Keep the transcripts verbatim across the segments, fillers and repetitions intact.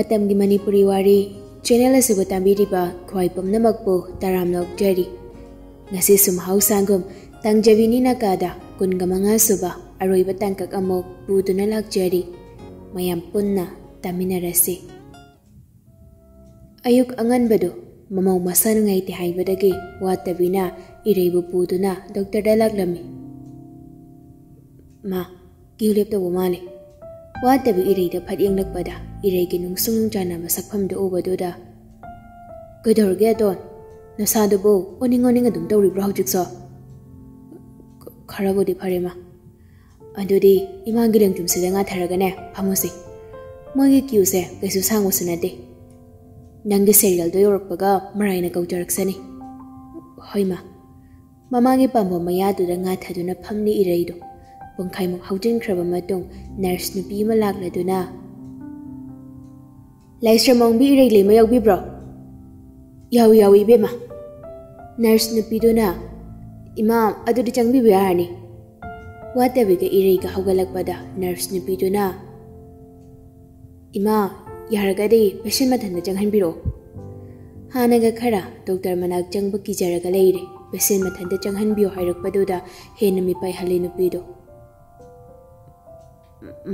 ꯃꯇꯝꯒꯤ ꯃꯅꯤꯄꯨꯔꯤ ꯋꯥꯔꯤ ꯆꯦꯅꯦꯜ ꯑꯁꯤꯕꯨ ꯇꯥꯕꯤꯔꯤꯕ ꯈ꯭ꯋꯥꯏ ꯄꯨꯝꯅꯃꯛꯄꯨ ꯇꯔꯥꯝꯅ ꯑꯣꯛꯆꯔꯤ꯫ ꯉꯁꯤꯁꯨ ꯃꯍꯧꯁꯥꯒꯨꯝ ꯇꯥꯡꯖꯕꯤꯅꯤ ꯅꯥꯀꯥꯗ ꯀꯨꯟꯒ ꯃꯉꯥ ꯁꯨꯕ ꯑꯔꯣꯏꯕ ꯇꯥꯡꯀꯛ ꯑꯃꯨꯛ ꯄꯨꯗꯨꯅ ꯂꯥꯛꯆꯔꯤ꯫ ꯃꯌꯥꯝ ꯄꯨꯟꯅ ꯇꯥꯃꯤꯟꯅꯔꯁꯤ꯫ ꯑꯌꯨꯛ ꯑꯉꯟꯕꯗꯨ ꯃꯃꯧ ꯃꯁꯥ ꯅꯨꯡꯉꯥꯏꯇꯦ ꯍꯥꯏꯕꯗꯒꯤ ꯋꯥꯠꯇꯕꯤꯅ ꯏꯔꯩꯕꯨ ꯄꯨꯗꯨꯅ ꯗꯣꯛꯇꯔꯗ ꯂꯥꯛꯂꯝꯃꯤ꯫ "ꯃꯥ, ꯀ꯭ꯌꯨ ꯂꯦꯞꯇꯧꯕ ꯃꯥꯜꯂꯦ꯫" ꯋꯥꯠꯇꯕꯤ ꯏꯔꯩꯗ ꯐꯠ ꯌꯦꯡꯂꯛꯄꯗ ꯏꯔꯩꯒꯤ ꯅꯨꯡꯁꯨꯡ ꯅꯨꯡꯆꯥꯟꯅꯕ ꯁꯛꯐꯝꯗꯨ ꯎꯕꯗꯨꯗ, "ꯀꯩꯗꯧꯔꯒꯦ ꯑꯇꯣꯟ? ꯅꯁꯥꯗꯨꯕꯨ ꯑꯣꯅꯤꯡ ꯑꯣꯅꯤꯡ ꯑꯗꯨꯝ ꯇꯧꯔꯤꯕ꯭ꯔꯣ ꯍꯧꯖꯤꯛꯁꯨ?" "ꯈ-, ꯈꯔꯕꯨꯗꯤ ꯐꯔꯦ ꯃꯥ꯫ ꯑꯗꯨꯗꯤ ꯏꯃꯥꯒꯤ ꯂꯦꯡꯖꯨꯝꯁꯤꯗ ꯉꯥꯊꯔꯒꯅꯦ ꯐꯝꯃꯨꯁꯤ꯫ ꯃꯣꯏꯒꯤ ꯀ꯭ꯌꯨꯁꯦ ꯀꯩꯁꯨ ꯁꯥꯡꯕꯁꯨ ꯅꯠꯇꯦ꯫ ꯅꯪꯒꯤ ꯁꯦꯔꯤꯌꯦꯜꯗꯣ ꯌꯧꯔꯛꯄꯒ ꯃꯔꯥꯏꯅ ꯀꯧꯖꯔꯛꯁꯅꯤ꯫" "ꯍꯣꯏ ꯃꯥ꯫" ꯃꯃꯥꯒꯤ ꯄꯥꯝꯕꯣꯝ ꯃꯌꯥꯗꯨꯗ ꯉꯥꯊꯗꯨꯅ ꯐꯝꯂꯤ ꯏꯔꯩꯗꯣ꯫ ꯄꯨꯡꯈꯥꯏꯃꯨꯛ ꯍꯧꯖꯤꯟꯈ꯭ꯔꯕ ꯃꯇꯨꯡ ꯅꯔꯁ ꯅꯨꯄꯤ ꯑꯃ ꯂꯥꯛꯂꯗꯨꯅ, "ꯂꯥꯏꯁ꯭ꯔꯝ ꯑꯣꯡꯕꯤ ꯏꯔꯩ ꯂꯩꯃ ꯌꯥꯎꯕꯤꯕ꯭ꯔꯣ?" "ꯌꯥꯎꯏ, ꯌꯥꯎꯏ, ꯏꯕꯦꯝꯃ꯫" ꯅꯔꯁ ꯅꯨꯄꯤꯗꯨꯅ, "ꯏꯃꯥ, ꯑꯗꯨꯗꯤ ꯆꯪꯕꯤꯕ ꯌꯥꯔꯅꯤ꯫" ꯋꯥꯠꯇꯕꯤꯒ ꯏꯔꯩꯒ ꯍꯧꯒꯠꯂꯛꯄꯗ ꯅꯔꯁ ꯅꯨꯄꯤꯗꯨꯅ, "ꯏꯃꯥ, ꯌꯥꯔꯒꯗꯤ ꯄꯦꯁꯦꯟ ꯃꯊꯟꯇ ꯆꯪꯍꯟꯕꯤꯔꯛꯑꯣ꯫" ꯍꯥꯟꯅꯒ ꯈꯔ ꯗꯣꯛꯇꯔ ꯃꯅꯥꯛ ꯆꯪꯕ ꯀꯤꯖꯔꯒ ꯂꯩꯔꯦ꯫ ꯄꯦꯁꯦꯟ ꯃꯊꯟꯇ ꯆꯪꯍꯟꯕꯤꯌꯣ ꯍꯥꯏꯔꯛꯄꯗꯨꯗ ꯍꯦꯟꯅ ꯃꯤꯄꯥꯏꯍꯜꯂꯦ ꯅꯨꯄꯤꯗꯣ꯫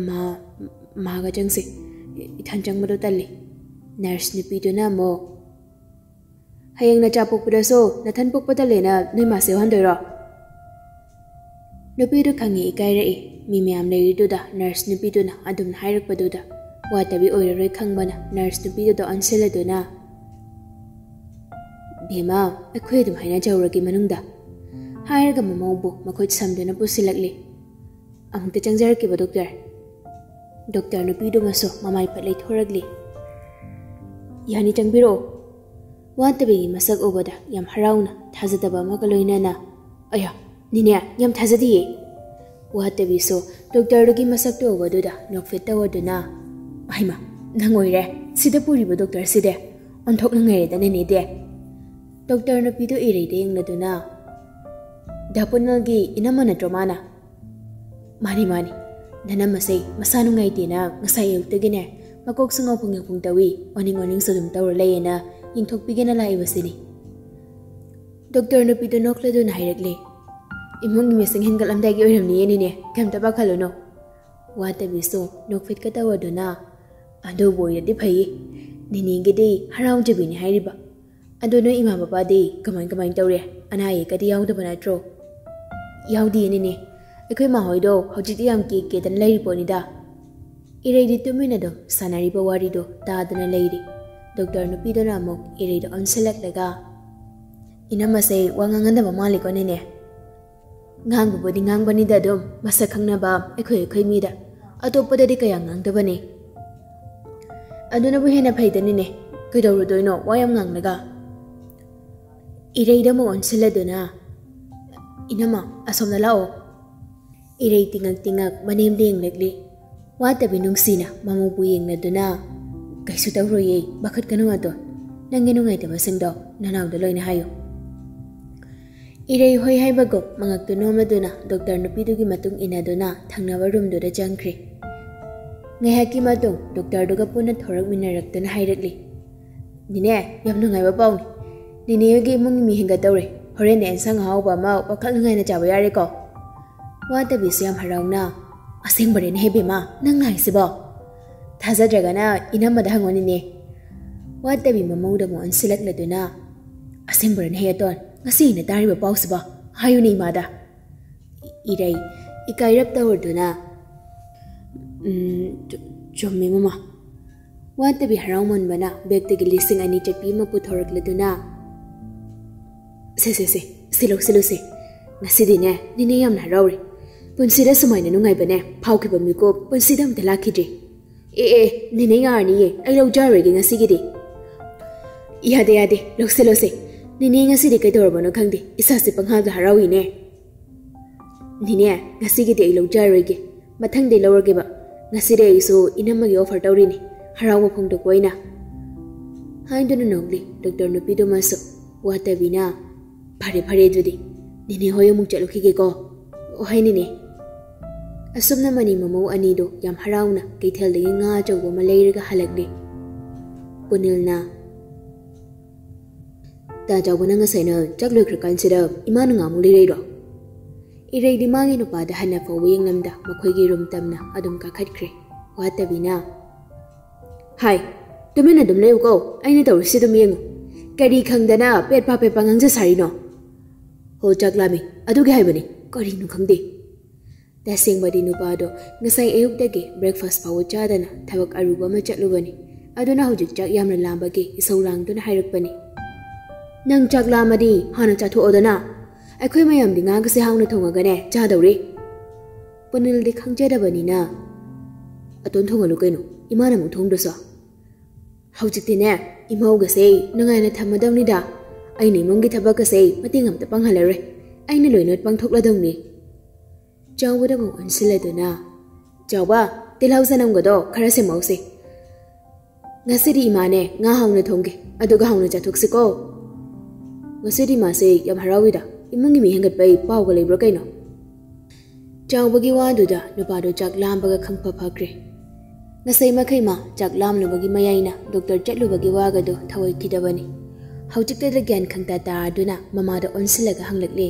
"ꯃꯥ, ꯃꯥꯒ ꯆꯪꯁꯤ꯫ ꯏꯊꯟ ꯆꯪꯕꯗꯣ ꯇꯜꯂꯤ꯫" ꯅꯔꯁ ꯅꯨꯄꯤꯗꯨꯅ ꯑꯃꯨꯛ, "ꯍꯌꯦꯡ ꯅꯆꯥ ꯄꯣꯛꯄꯗꯁꯨ ꯅꯊꯟ ꯄꯣꯛꯄ ꯇꯜꯂꯦꯅ ꯅꯣꯏ ꯃꯥꯁꯦ ꯌꯧꯍꯟꯗꯣꯏꯔꯣ?" ꯅꯨꯄꯤꯗꯨ ꯈꯪꯉꯤ ꯏꯀꯥꯏꯔꯛꯏ꯫ ꯃꯤ ꯃꯌꯥꯝ ꯂꯩꯔꯤꯗꯨꯗ ꯅꯔꯁ ꯅꯨꯄꯤꯗꯨꯅ ꯑꯗꯨꯝꯅ ꯍꯥꯏꯔꯛꯄꯗꯨꯗ ꯋꯥꯠꯇꯕꯤ ꯑꯣꯏꯔꯔꯣꯏ ꯈꯪꯕꯅ ꯅꯔꯁ ꯅꯨꯄꯤꯗꯨꯗ ꯑꯣꯟꯁꯤꯜꯂꯗꯨꯅ, "ꯕꯦꯝꯃ, ꯑꯩꯈꯣꯏ ꯑꯗꯨꯝ ꯍꯥꯏꯅꯖꯍꯧꯔꯒꯦ ꯃꯅꯨꯡꯗ," ꯍꯥꯏꯔꯒ ꯃꯃꯧꯕꯨ ꯃꯈꯨꯠ ꯁꯝꯗꯨꯅ ꯄꯨꯁꯤꯜꯂꯛꯂꯤ꯫ "ꯑꯃꯨꯛꯇ ꯆꯪꯖꯔꯛꯀꯦꯕ ꯗꯣꯛꯇꯔ꯫" ꯗꯣꯛꯇꯔ ꯅꯨꯄꯤꯗꯨꯃꯁꯨ ꯃꯃꯥꯏ ꯄꯠ ꯂꯩꯊꯣꯔꯛꯂꯤ꯫ "ꯌꯥꯅꯤ, ꯆꯪꯕꯤꯔꯛꯑꯣ꯫" ꯋꯥꯠꯇꯕꯤꯒꯤ ꯃꯁꯛ ꯎꯕꯗ ꯌꯥꯝ ꯍꯔꯥꯎꯅ ꯊꯥꯖꯗꯕ ꯑꯃꯒ ꯂꯣꯏꯅꯅ, "ꯑꯌꯥ, ꯅꯤꯅꯦ, ꯌꯥꯝ ꯊꯥꯖꯗꯤꯌꯦ꯫" ꯋꯥꯠꯇꯕꯤꯁꯨ ꯗꯣꯛꯇꯔꯗꯨꯒꯤ ꯃꯁꯛꯇꯨ ꯎꯕꯗꯨꯗ ꯅꯣꯛꯐꯦꯠ ꯇꯧꯔꯗꯨꯅ, "ꯍꯩꯃꯥ, ꯅꯪ ꯑꯣꯏꯔꯦ ꯁꯤꯗ ꯄꯨꯔꯤꯕ ꯗꯣꯛꯇꯔꯁꯤꯗꯤ? ꯑꯣꯟꯊꯣꯛꯅ ꯉꯩꯔꯦꯗ ꯅꯦꯅꯦꯗꯤ꯫" ꯗꯣꯛꯇꯔ ꯅꯨꯄꯤꯗꯨ ꯏꯔꯩꯗ ꯌꯦꯡꯂꯗꯨꯅ, "ꯗꯥ ꯄꯨꯅꯜꯒꯤ ꯏꯅꯝꯃ ꯅꯠꯇ꯭ꯔꯣ ꯃꯥꯅ?" "ꯃꯥꯅꯤ, ꯃꯥꯅꯤ꯫ ꯅꯅꯝꯃꯁꯦ ꯃꯁꯥ ꯅꯨꯡꯉꯥꯏꯇꯦꯅ ꯉꯁꯥꯏ ꯑꯌꯨꯛꯇꯒꯤꯅꯦ ꯃꯀꯣꯛꯁꯨ ꯉꯥꯎꯐꯨꯡ ꯉꯥꯎꯐꯨꯡ ꯇꯧꯏ, ꯑꯣꯅꯤꯡ ꯑꯣꯅꯤꯡꯁꯨ ꯑꯗꯨꯝ ꯇꯧꯔ ꯂꯩꯌꯦꯅ ꯌꯦꯡꯊꯣꯛꯄꯤꯒꯦꯅ ꯂꯥꯛꯏꯕꯁꯤꯅꯤ꯫ ꯗꯣꯛꯇꯔ ꯅꯨꯄꯤꯗꯨ ꯅꯣꯛꯂꯗꯨꯅ ꯍꯥꯏꯔꯛꯂꯦ, "ꯏꯃꯨꯡꯒꯤ ꯃꯤꯁꯤꯡ ꯍꯦꯟꯒꯠꯂꯝꯗꯥꯏꯒꯤ ꯑꯣꯏꯔꯝꯅꯤꯌꯦ ꯅꯦꯅꯦ, ꯀꯩꯝꯇ ꯄꯥꯈꯠꯂꯨꯅꯨ"꯫ ꯋꯥꯇꯕꯤꯁꯨ ꯅꯣꯛꯐꯦꯠꯀ ꯇꯧꯔꯗꯨꯅ, "ꯑꯗꯨꯕꯨ ꯑꯣꯏꯔꯗꯤ ꯐꯩꯌꯦ, ꯅꯦꯅꯦꯒꯤꯗꯤ ꯍꯔꯥꯎꯖꯕꯤꯅꯤ ꯍꯥꯏꯔꯤꯕ꯫ ꯑꯗꯣ ꯅꯣꯏ ꯏꯃꯥ ꯕꯕꯥꯗꯤ ꯀꯃꯥꯏ ꯀꯃꯥꯏ ꯇꯧꯔꯤ? ꯑꯅꯥ ꯑꯌꯦꯛꯀꯗꯤ ꯌꯥꯎꯗꯕ ꯅꯠꯇ꯭ꯔꯣ?" "ꯌꯥꯎꯗꯤꯌꯦ ꯅꯦꯅꯦ, ꯑꯩꯈꯣꯏ ꯃꯥ ꯍꯣꯏꯗꯣ ꯍꯧꯖꯤꯛꯇꯤ ꯌꯥꯝ ꯀꯦ ꯀꯦꯗꯅ ꯂꯩꯔꯤ ꯄꯣꯠꯅꯤꯗ"꯫ ꯏꯔꯩꯗꯤ ꯇꯨꯃꯤꯟꯅ ꯑꯗꯨꯝ ꯁꯥꯟꯅꯔꯤꯕ ꯋꯥꯔꯤꯗꯣ ꯇꯥꯗꯅ ꯂꯩꯔꯤ꯫ ꯗꯣꯛꯇꯔ ꯅꯨꯄꯤꯗꯨꯅ ꯑꯃꯨꯛ ꯏꯔꯩꯗ ꯑꯣꯟꯁꯤꯜꯂꯛꯂꯒ, "ꯏꯅꯝꯃꯁꯦ ꯋꯥ ꯉꯥꯡꯒꯟꯗꯕ ꯃꯥꯜꯂꯤꯀꯣ ꯅꯦꯅꯦ?" "ꯉꯥꯡꯕꯕꯨꯗꯤ ꯉꯥꯡꯕꯅꯤꯗ ꯑꯗꯨꯝ, ꯃꯁꯛ ꯈꯪꯅꯕ ꯑꯩꯈꯣꯏ ꯑꯩꯈꯣꯏ ꯃꯤꯗ, ꯑꯇꯣꯞꯄꯗꯗꯤ ꯀꯌꯥ ꯉꯥꯡꯗꯕꯅꯤ"꯫ "ꯑꯗꯨꯅꯕꯨ ꯍꯦꯟꯅ ꯐꯩꯗ ꯅꯦꯅꯦ, ꯀꯩꯗꯧꯔꯨꯗꯣꯏꯅꯣ ꯋꯥ ꯌꯥꯝ ꯉꯥꯡꯂꯒ?" ꯏꯔꯩꯗ ꯑꯃꯨꯛ ꯑꯣꯟꯁꯤꯜꯂꯗꯨꯅ, "ꯏꯅꯝꯃ, ꯑꯁꯣꯝꯗ ꯂꯥꯛꯑꯣ"꯫ ꯏꯔꯩ ꯇꯤꯉꯛ ꯇꯤꯉꯛ ꯃꯅꯦꯝꯗ ꯌꯦꯡꯂꯛꯂꯤ꯫ ꯋꯥꯇꯕꯤ ꯅꯨꯡꯁꯤꯅ ꯃꯃꯧꯕꯨ ꯌꯦꯡꯂꯗꯨꯅ, "ꯀꯩꯁꯨ ꯇꯧꯔꯣꯏꯌꯦ, ꯄꯥꯈꯠꯀꯅꯨ ꯑꯗꯣ꯫ ꯅꯪꯒꯤ ꯅꯨꯡꯉꯥꯏꯇꯕꯁꯤꯡꯗꯣ ꯅꯅꯥꯎꯗ ꯂꯣꯏꯅ ꯍꯥꯏꯌꯨ"꯫ ꯏꯔꯩ ꯍꯣꯏ ꯍꯥꯏꯕꯒꯨꯝ ꯃꯉꯛꯇꯨ ꯅꯣꯝꯂꯗꯨꯅ ꯗꯣꯛꯇꯔ ꯅꯨꯄꯤꯗꯨꯒꯤ ꯃꯇꯨꯡ ꯏꯟꯅꯗꯨꯅ ꯊꯪꯅꯕ ꯔꯨꯝꯗꯨꯗ ꯆꯪꯈ꯭ꯔꯦ꯫ ꯉꯥꯏꯍꯥꯛꯀꯤ ꯃꯇꯨꯡ ꯗꯣꯛꯇꯔꯗꯨꯒ ꯄꯨꯟꯅ ꯊꯣꯔꯛꯃꯤꯟꯅꯔꯛꯇꯨꯅ ꯍꯥꯏꯔꯛꯂꯤ, "ꯅꯦꯅꯦ, ꯌꯥꯝ ꯅꯨꯡꯉꯥꯏꯕ ꯄꯥꯎꯅꯤ꯫ ꯅꯦꯅꯦ ꯍꯣꯏꯒꯤ ꯏꯃꯨꯡꯒꯤ ꯃꯤ ꯍꯦꯟꯒꯠꯇꯧꯔꯦ꯫ ꯍꯣꯔꯦꯟꯅꯦ ꯑꯦꯟꯁꯥꯡ ꯑꯍꯥꯎꯕ ꯑꯃ ꯋꯥꯈꯜ ꯅꯨꯡꯉꯥꯏꯅ ꯆꯥꯕ ꯌꯥꯔꯦꯀꯣ"꯫ ꯋꯥꯇꯕꯤꯁꯨ ꯌꯥꯝ ꯍꯔꯥꯎꯅ, "ꯑꯁꯦꯡꯕꯔꯅꯦ ꯍꯦ ꯕꯦꯝꯃ, ꯅꯪ ꯍꯥꯏꯁꯤꯕꯣ? ꯊꯥꯖꯗ꯭ꯔꯒꯅ ꯏꯅꯝꯃꯗ ꯍꯪꯉꯣ ꯅꯦꯅꯦ"꯫ ꯋꯥꯇꯕꯤ ꯃꯃꯧꯗ ꯑꯃꯨꯛ ꯑꯣꯟꯁꯤꯜꯂꯛꯂꯗꯨꯅ, "ꯑꯁꯦꯡꯕꯔꯅꯦ ꯍꯦ ꯑꯇꯣꯟ, ꯉꯁꯤ ꯑꯩꯅ ꯇꯥꯔꯤꯕ ꯄꯥꯎꯁꯤꯕꯣ? ꯍꯥꯏꯌꯨꯅꯦ ꯏꯃꯥꯗ"꯫ ꯏꯔꯩ ꯏꯀꯥꯏꯔꯞ ꯇꯧꯔꯗꯨꯅ, "ꯎꯝ, ꯆꯨ-, ꯆꯨꯝꯃꯤ ꯃꯃꯥ"꯫ ꯋꯥꯇꯕꯤ ꯍꯔꯥꯎꯃꯟꯕꯅ ꯕꯦꯛꯇꯒꯤ ꯂꯤꯁꯤꯡ ꯑꯅꯤ ꯆꯠꯄꯤ ꯑꯃ ꯄꯨꯊꯣꯔꯛꯂꯗꯨꯅ, "ꯁꯦ, ꯁꯦ, ꯁꯦ, ꯁꯤ ꯂꯧꯁꯤꯜꯂꯨꯁꯦ꯫ ꯉꯁꯤꯗꯤꯅꯦ, ꯅꯦꯅꯦ ꯌꯥꯝꯅ ꯍꯔꯥꯎꯔꯦ꯫ ꯄꯨꯟꯁꯤꯗ ꯁꯨꯃꯥꯏꯅ ꯅꯨꯡꯉꯥꯏꯕꯅꯦ ꯐꯥꯎꯈꯤꯕ ꯃꯤꯀꯨꯞ ꯄꯨꯟꯁꯤꯗ ꯑꯝꯇ ꯂꯥꯛꯈꯤꯗ꯭ꯔꯤ"꯫ "ꯑꯦ, ꯑꯦ, ꯅꯦꯅꯦ ꯌꯥꯔꯅꯤꯌꯦ, ꯑꯩ ꯂꯧꯖꯔꯣꯏꯒꯦ ꯉꯁꯤꯒꯤꯗꯤ"꯫ "ꯌꯥꯗꯦ, ꯌꯥꯗꯦ, ꯂꯧꯁꯤꯜꯂꯨꯁꯦ꯫ ꯅꯦꯅꯦ ꯉꯁꯤꯗꯤ ꯀꯩꯗꯧꯔꯕꯅꯣ ꯈꯪꯗꯦ, ꯏꯁꯥꯁꯦ ꯄꯪꯍꯥꯗ ꯍꯔꯥꯎꯏꯅꯦ"꯫ "ꯅꯦꯅꯦ, ꯉꯁꯤꯒꯤꯗꯤ ꯑꯩ ꯂꯧꯖꯔꯣꯏꯒꯦ꯫ ꯃꯊꯪꯗꯤ ꯂꯧꯔꯒꯦꯕ꯫ ꯉꯁꯤꯗꯤ ꯑꯩꯁꯨ ꯏꯅꯝꯃꯒꯤ ꯑꯣꯐꯔ ꯇꯧꯔꯤꯅꯤ, ꯍꯔꯥꯎꯕ ꯐꯣꯡꯗꯣꯛꯄ ꯑꯣꯏꯅ"꯫ ꯍꯥꯏꯗꯨꯅ ꯅꯣꯛꯂꯤ ꯗꯣꯛꯇꯔ ꯅꯨꯄꯤꯗꯨꯃꯁꯨ꯫ ꯋꯥꯇꯕꯤꯅ, "ꯐꯔꯦ, ꯐꯔꯦ, ꯑꯗꯨꯗꯤ ꯅꯦꯅꯦ ꯍꯣꯏ ꯑꯃꯨꯛ ꯆꯠꯂꯨꯈꯤꯒꯦꯀꯣ"꯫ "ꯍꯣꯏ ꯅꯦꯅꯦ"꯫ ꯑꯁꯨꯝꯅ ꯃꯅꯤ ꯃꯃꯧ ꯑꯅꯤꯗꯣ ꯌꯥꯝ ꯍꯔꯥꯎꯅ ꯀꯩꯊꯦꯜꯗꯒꯤ ꯉꯥ ꯑꯆꯧꯕ ꯑꯃ ꯂꯩꯔꯒ ꯍꯜꯂꯛꯂꯦ꯫ ꯄꯨꯅꯤꯜꯅ, "ꯇꯥ ꯆꯥꯎꯕ, ꯅꯪ ꯉꯁꯥꯏꯅ ꯆꯥꯛ ꯂꯣꯏꯈ꯭ꯔꯀꯥꯟꯁꯤꯗ ꯏꯃꯥꯅ ꯉꯥꯃꯨꯛ ꯂꯩꯔꯛꯏꯔꯣ?" ꯏꯔꯩꯗꯤ ꯃꯥꯒꯤ ꯅꯨꯄꯥꯗ ꯍꯟꯅ ꯐꯥꯎꯕ ꯌꯦꯡꯂꯝꯗ ꯃꯈꯣꯏꯒꯤ ꯔꯨꯝ ꯇꯝꯅ ꯑꯗꯨꯝ ꯀꯥꯈꯠꯈ꯭ꯔꯦ꯫ ꯋꯥꯠꯇꯕꯤꯅ, "ꯍꯥꯏ, ꯇꯨꯃꯤꯟꯅ ꯑꯗꯨꯝ ꯂꯩꯌꯨꯀꯣ, ꯑꯩꯅ ꯇꯧꯔꯤꯁꯤ ꯑꯗꯨꯝ ꯌꯦꯡꯉꯨ꯫ ꯀꯔꯤ ꯈꯪꯗꯅ ꯄꯦꯠꯄꯥ ꯄꯦꯠꯄꯥ ꯉꯥꯡꯖ ꯁꯥꯔꯤꯅꯣ?" "ꯍꯣ, ꯆꯥꯛ ꯂꯥꯝꯃꯤ, ꯑꯗꯨꯒꯤ ꯍꯥꯏꯕꯅꯤ, ꯀꯔꯤꯅꯣ ꯈꯪꯗꯦ꯫" ꯇꯁꯦꯡꯕꯗꯤ ꯅꯨꯄꯥꯗꯣ ꯉꯁꯥꯏ ꯑꯌꯨꯛꯇꯒꯤ breakfast ꯐꯥꯎꯕ ꯆꯥꯗꯅ ꯊꯕꯛ ꯑꯔꯨꯕ ꯑꯃ ꯆꯠꯂꯨꯕꯅꯤ꯫ ꯑꯗꯨꯅ ꯍꯧꯖꯤꯛ ꯆꯥꯛ ꯌꯥꯝꯅ ꯂꯥꯝꯕꯒꯤ ꯏꯁꯧ ꯂꯥꯡꯗꯨꯅ ꯍꯥꯏꯔꯛꯄꯅꯤ꯫ "ꯅꯪ ꯆꯥꯛ ꯂꯥꯝꯃꯗꯤ ꯍꯥꯟꯅ ꯆꯥꯊꯣꯛꯑꯣꯗꯅ꯫ ꯑꯩꯈꯣꯏ ꯃꯌꯥꯝꯗꯤ ꯉꯥꯒꯁꯦ ꯍꯥꯎꯅ ꯊꯣꯡꯉꯒꯅꯦ ꯆꯥꯗꯧꯔꯤ꯫" ꯄꯨꯅꯤꯜꯗꯤ ꯈꯪꯖꯗꯕꯅꯤꯅ, "ꯑꯇꯣꯟ ꯊꯣꯡꯍꯜꯂꯨ ꯀꯩꯅꯣ, ꯏꯃꯥꯅ ꯑꯃꯨꯛ ꯊꯣꯡꯗ꯭ꯔꯁꯨ꯫ ꯍꯧꯖꯤꯛꯇꯤꯅꯦ, ꯏꯃꯧꯒꯁꯦ ꯅꯨꯡꯉꯥꯏꯅ ꯊꯝꯃꯗꯧꯅꯤꯗ꯫ ꯑꯩꯅ ꯏꯃꯨꯡꯒꯤ ꯊꯕꯛꯀꯁꯦ ꯃꯇꯦꯡ ꯑꯝꯇ ꯄꯥꯡꯍꯜꯂꯔꯣꯏ꯫ ꯑꯩꯅ ꯂꯣꯏꯅ ꯄꯥꯡꯊꯣꯛꯂꯗꯧꯅꯤ꯫" ꯆꯥꯎꯕꯗꯕꯨ ꯑꯣꯟꯁꯤꯜꯂꯗꯨꯅ, "ꯆꯥꯎꯕ, ꯇꯤꯜꯍꯧ ꯆꯅꯝꯒꯗꯣ ꯈꯔ ꯁꯦꯝꯍꯧꯁꯦ꯫ ꯉꯁꯤꯗꯤ ꯏꯃꯥꯅꯦ ꯉꯥ ꯍꯥꯎꯅ ꯊꯣꯡꯒꯦ, ꯑꯗꯨꯒ ꯍꯥꯎꯅ ꯆꯥꯊꯣꯛꯁꯤꯀꯣ꯫ ꯉꯁꯤꯗꯤ ꯃꯥꯁꯦ ꯌꯥꯝ ꯍꯔꯥꯎꯏꯗ, ꯏꯃꯨꯡꯒꯤ ꯃꯤ ꯍꯦꯟꯒꯠꯄꯩ ꯄꯥꯎꯒ ꯂꯩꯕ꯭ꯔꯣ ꯀꯩꯅꯣ?" ꯆꯥꯎꯕꯒꯤ ꯋꯥꯗꯨꯗ ꯅꯨꯄꯥꯗꯣ ꯆꯥꯛ ꯂꯥꯝꯕꯒ ꯈꯪꯐ ꯐꯈ꯭ꯔꯦ꯫ ꯉꯁꯥꯏ ꯃꯈꯩ ꯃꯥ ꯆꯥꯛ ꯂꯥꯝꯂꯨꯕꯒꯤ ꯃꯌꯥꯏꯅ ꯗꯣꯛꯇꯔ ꯆꯠꯂꯨꯕꯒꯤ ꯋꯥꯒꯗꯣ ꯊꯧꯑꯣꯏꯈꯤꯗꯕꯅꯤ꯫ ꯍꯧꯖꯤꯛꯇꯗ ꯒ꯭ꯌꯥꯟ ꯈꯪꯇꯥ ꯇꯥꯔꯗꯨꯅ ꯃꯃꯥꯗ ꯑꯣꯟꯁꯤꯜꯂꯒ ꯍꯪꯂꯛꯂꯦ,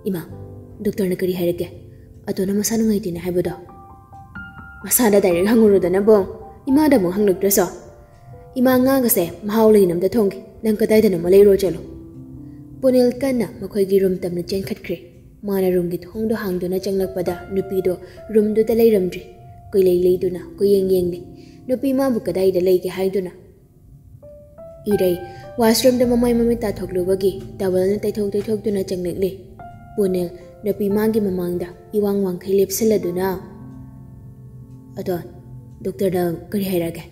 "ꯏꯃꯥ, ꯗꯣꯛꯇꯔꯅ ꯀꯔꯤ ꯍꯥꯏꯔꯛꯀꯦ? ꯑꯇꯣꯟꯅ ꯃꯁꯥ ꯅꯨꯡꯉꯥꯏꯇꯦꯅ ꯍꯥꯏꯕꯗꯣ?" "ꯃꯁꯥꯗ direct ꯍꯪꯉꯨꯔꯣꯗꯅ ꯕꯣ, ꯏꯃꯥꯗ ꯑꯃꯨꯛ ꯍꯪꯂꯛꯇ꯭ꯔꯁꯨ꯫ ꯏꯃꯥ, ꯉꯥꯒꯁꯦ ꯃꯍꯥꯎ ꯂꯩꯅ ꯑꯝꯇ ꯊꯣꯡꯒꯦ, ꯅꯪ ꯀꯗꯥꯏꯗꯅꯣꯃ ꯂꯩꯔꯣ ꯆꯠꯂꯣ꯫" ꯄꯨꯅꯤꯜ ꯀꯟꯅ ꯃꯈꯣꯏꯒꯤ ꯔꯨꯝ ꯇꯝꯅ ꯆꯦꯟꯈꯠꯈ꯭ꯔꯦ꯫ ꯃꯥꯅ ꯔꯨꯝꯒꯤ ꯊꯣꯡꯗꯣ ꯍꯥꯡꯗꯨꯅ ꯆꯪꯂꯛꯄꯗ ꯅꯨꯄꯤꯗꯣ ꯔꯨꯝꯗꯨꯗ ꯂꯩꯔꯝꯗ꯭ꯔꯦ꯫ ꯀꯣꯏꯂꯩ ꯂꯩꯗꯨꯅ ꯀꯣꯏꯌꯦꯡ ꯌꯦꯡꯂꯤ꯫ ꯅꯨꯄꯤ ꯃꯥꯕꯨ ꯀꯗꯥꯏꯗ ꯂꯩꯒꯦ ꯍꯥꯏꯗꯨꯅ꯫ ꯏꯔꯩ ꯋꯥꯁꯔꯨꯝꯗ ꯃꯃꯥꯏ ꯃꯃꯤꯠ ꯇꯥꯊꯣꯛꯂꯨꯕꯒꯤ ꯇꯥꯋꯦꯜꯅ ꯇꯩꯊꯣꯛ ꯇꯩꯊꯣꯛꯇꯨꯅ ꯆꯪꯂꯛꯂꯦ꯫ ꯄꯨꯅꯤꯜ ꯅꯨꯄꯤ ꯃꯥꯒꯤ ꯃꯃꯥꯡꯗ ꯏꯋꯥꯡ ꯋꯥꯡꯈꯩ ꯂꯦꯞꯁꯤꯜꯂꯗꯨꯅ, "ꯑꯗꯣ ꯗꯣꯛꯇꯔꯅ ꯀꯔꯤ ꯍꯥꯏꯔꯛꯑꯒꯦ?"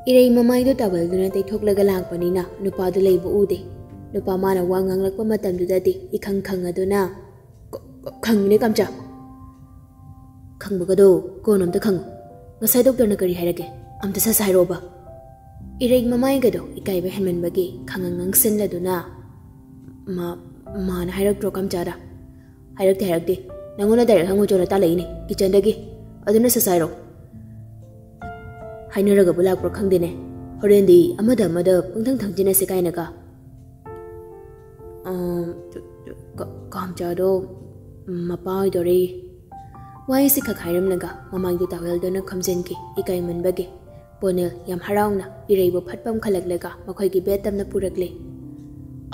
ꯏꯔꯩ ꯃꯃꯥꯏꯗꯨ ꯇꯥꯋꯦꯜꯗꯨꯅ ꯇꯩꯊꯣꯛꯂꯒ ꯂꯥꯛꯄꯅꯤꯅ ꯅꯨꯄꯥꯗꯨ ꯂꯩꯕ ꯎꯗꯦ꯫ ꯅꯨꯄꯥ ꯃꯥꯅ ꯋꯥ ꯉꯥꯡꯂꯛꯄ ꯃꯇꯝꯗꯨꯗꯗꯤ ꯏꯈꯪ ꯈꯪꯉꯗꯨꯅ, "ꯈ-, ꯈ-, ꯈꯪꯉꯤꯅꯦ ꯀꯥꯝꯆꯥ꯫ ꯈꯪꯕꯒꯗꯣ ꯀꯣꯟꯅ ꯑꯝꯇ ꯈꯪꯉꯨ꯫ ꯉꯁꯥꯏ ꯗꯣꯛꯇꯔꯅ ꯀꯔꯤ ꯍꯥꯏꯔꯛꯀꯦ? ꯑꯝꯇ ꯁꯠ ꯁꯠ ꯍꯥꯏꯔꯛꯑꯣꯕ꯫" ꯏꯔꯩ ꯃꯃꯥꯏꯒꯗꯣ ꯏꯀꯥꯏꯕ ꯍꯦꯟꯃꯟꯕꯒꯤ ꯈꯪꯉꯪ ꯉꯪꯁꯤꯜꯂꯗꯨꯅ, "ꯃꯥ-, ꯃꯥꯅ ꯍꯥꯏꯔꯛꯇ꯭ꯔꯣ ꯀꯥꯝꯆꯥꯗ?" "ꯍꯥꯏꯔꯛꯇꯦ, ꯍꯥꯏꯔꯛꯇꯦ꯫ ꯅꯪꯉꯣꯟꯗ ꯗꯥꯏꯔꯦꯛ ꯍꯪꯉꯨ ꯆꯣꯅ ꯇꯥꯜꯂꯛꯏꯅꯦ, ꯀꯤꯆꯟꯗꯒꯤ꯫ ꯑꯗꯨꯅ ꯁꯠ ꯍꯥꯏꯔꯣ꯫ ꯍꯥꯏꯅꯔꯒꯕꯨ ꯂꯥꯛꯄ꯭ꯔꯥ ꯈꯪꯗꯦꯅꯦ꯫ ꯍꯣꯔꯦꯟꯗꯤ ꯑꯃꯗ ꯑꯃꯗ ꯄꯪꯊꯪ ꯊꯪꯖꯤꯟꯅꯁꯤ ꯀꯥꯏꯅꯒ꯫ ꯑꯥ, ꯀ-, ꯀꯥꯝꯆꯥꯗꯣ ꯃꯄꯥ ꯑꯣꯏꯗꯣꯔꯦ꯫ ꯋꯥꯍꯩꯁꯤ ꯈꯛ ꯍꯥꯏꯔꯝꯂꯒ ꯃꯃꯥꯏꯗꯨ ꯇꯥꯋꯦꯜꯗꯨꯅ ꯈꯝꯖꯤꯟꯈꯤ, ꯏꯀꯥꯏꯃꯟꯕꯒꯤ꯫ ꯄꯣꯅꯦꯜ ꯌꯥꯝ ꯍꯔꯥꯎꯅ ꯏꯔꯩꯕꯨ ꯐꯠ ꯄꯝꯈꯠꯂꯛꯂꯒ ꯃꯈꯣꯏꯒꯤ ꯕꯦꯗ ꯇꯝꯅ ꯄꯨꯔꯛꯂꯦ꯫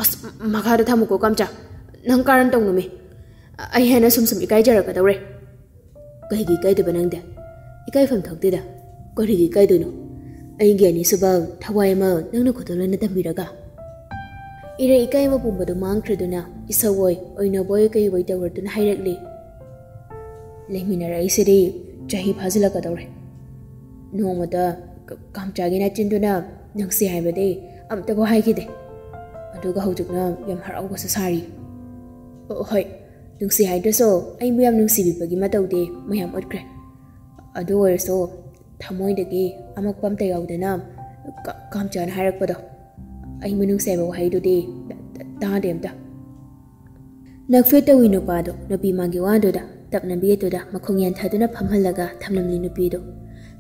"ꯑꯁ, ꯃꯈꯥꯗ ꯊꯝꯃꯨꯀꯣ ꯀꯥꯝꯆꯥ, ꯅꯪ ꯀꯥꯔꯟ ꯇꯧꯅꯨꯃꯤ꯫ ꯑꯩ ꯍꯦꯟꯅ ꯁꯨꯝ ꯁꯨꯝ ꯏꯀꯥꯏꯖꯔꯛꯀꯗꯧꯔꯦ꯫" "ꯀꯩꯒꯤ ꯏꯀꯥꯏꯗꯣꯏꯕ ꯅꯪꯗꯤ? ꯏꯀꯥꯏꯐꯝ ꯊꯣꯛꯇꯦꯗ꯫ ꯀꯔꯤꯒꯤ ꯏꯀꯥꯏꯗꯣꯏꯅꯣ? ꯑꯩꯒꯤ ꯑꯅꯤꯁꯨꯕ ꯊꯋꯥꯏ ꯑꯃ ꯅꯪꯅ ꯈꯨꯗꯣꯜ ꯑꯣꯏꯅ ꯇꯝꯕꯤꯔꯒ?" ꯏꯔꯩ ꯏꯀꯥꯏꯕ ꯄꯨꯝꯕꯗꯨ ꯃꯥꯡꯈ꯭ꯔꯗꯨꯅ ꯏꯁꯧ ꯑꯣꯏ, ꯑꯣꯏꯅꯕ ꯑꯣꯏ, ꯀꯩ ꯑꯣꯏ ꯇꯧꯔꯗꯨꯅ ꯍꯥꯏꯔꯛꯂꯤ꯫ "ꯂꯩꯃꯤꯟꯅꯔꯛꯏꯁꯤꯗꯤ ꯆꯍꯤ ꯐꯥꯖꯤꯜꯂꯛꯀꯗꯧꯔꯦ꯫ ꯅꯣꯡꯃꯇ ꯀ-, ꯀꯥꯝꯆꯥꯒꯤ ꯅꯆꯤꯟꯗꯨꯅ ꯅꯨꯡꯁꯤ ꯍꯥꯏꯕꯗꯤ ꯑꯝꯇꯕꯨ ꯍꯥꯏꯈꯤꯗꯦ꯫ ꯑꯗꯨꯒ ꯍꯧꯖꯤꯛꯅ ꯌꯥꯝ ꯍꯔꯥꯎꯕꯁꯨ ꯁꯥꯔꯤ꯫ ꯑꯣ, ꯍꯣꯏ, ꯅꯨꯡꯁꯤ ꯍꯥꯏꯗ꯭ꯔꯁꯨ ꯑꯩꯕꯨ ꯌꯥꯝ ꯅꯨꯡꯁꯤꯕꯤꯕꯒꯤ ꯃꯇꯧꯗꯤ ꯃꯌꯥꯝ ꯎꯠꯈ꯭ꯔꯦ꯫ ꯑꯗꯨ ꯑꯣꯏꯔꯁꯨ ꯊꯃꯣꯏꯗꯒꯤ ꯑꯃꯛꯄ ꯑꯝꯇ ꯌꯥꯎꯗꯅ ꯀ-, ꯀꯥꯝꯆꯥꯅ ꯍꯥꯏꯔꯛꯄꯗꯣ, ꯑꯩꯕꯨ ꯅꯨꯡꯁꯤ ꯍꯥꯏꯕ ꯋꯥꯍꯩꯗꯨꯗꯤ ꯇ-, ꯇ-, ꯇꯥꯗꯦ ꯑꯝꯇ꯫" ꯅꯛꯐꯦꯠ ꯇꯧꯏ ꯅꯨꯄꯥꯗꯣ ꯅꯨꯄꯤ ꯃꯥꯒꯤ ꯋꯥꯗꯨꯗ ꯇꯞꯅ ꯕꯦꯗꯇꯨꯗ ꯃꯈꯣꯡ ꯌꯥꯟꯊꯗꯨꯅ ꯐꯝꯍꯜꯂꯒ ꯊꯝꯂꯝꯂꯤ ꯅꯨꯄꯤꯗꯣ꯫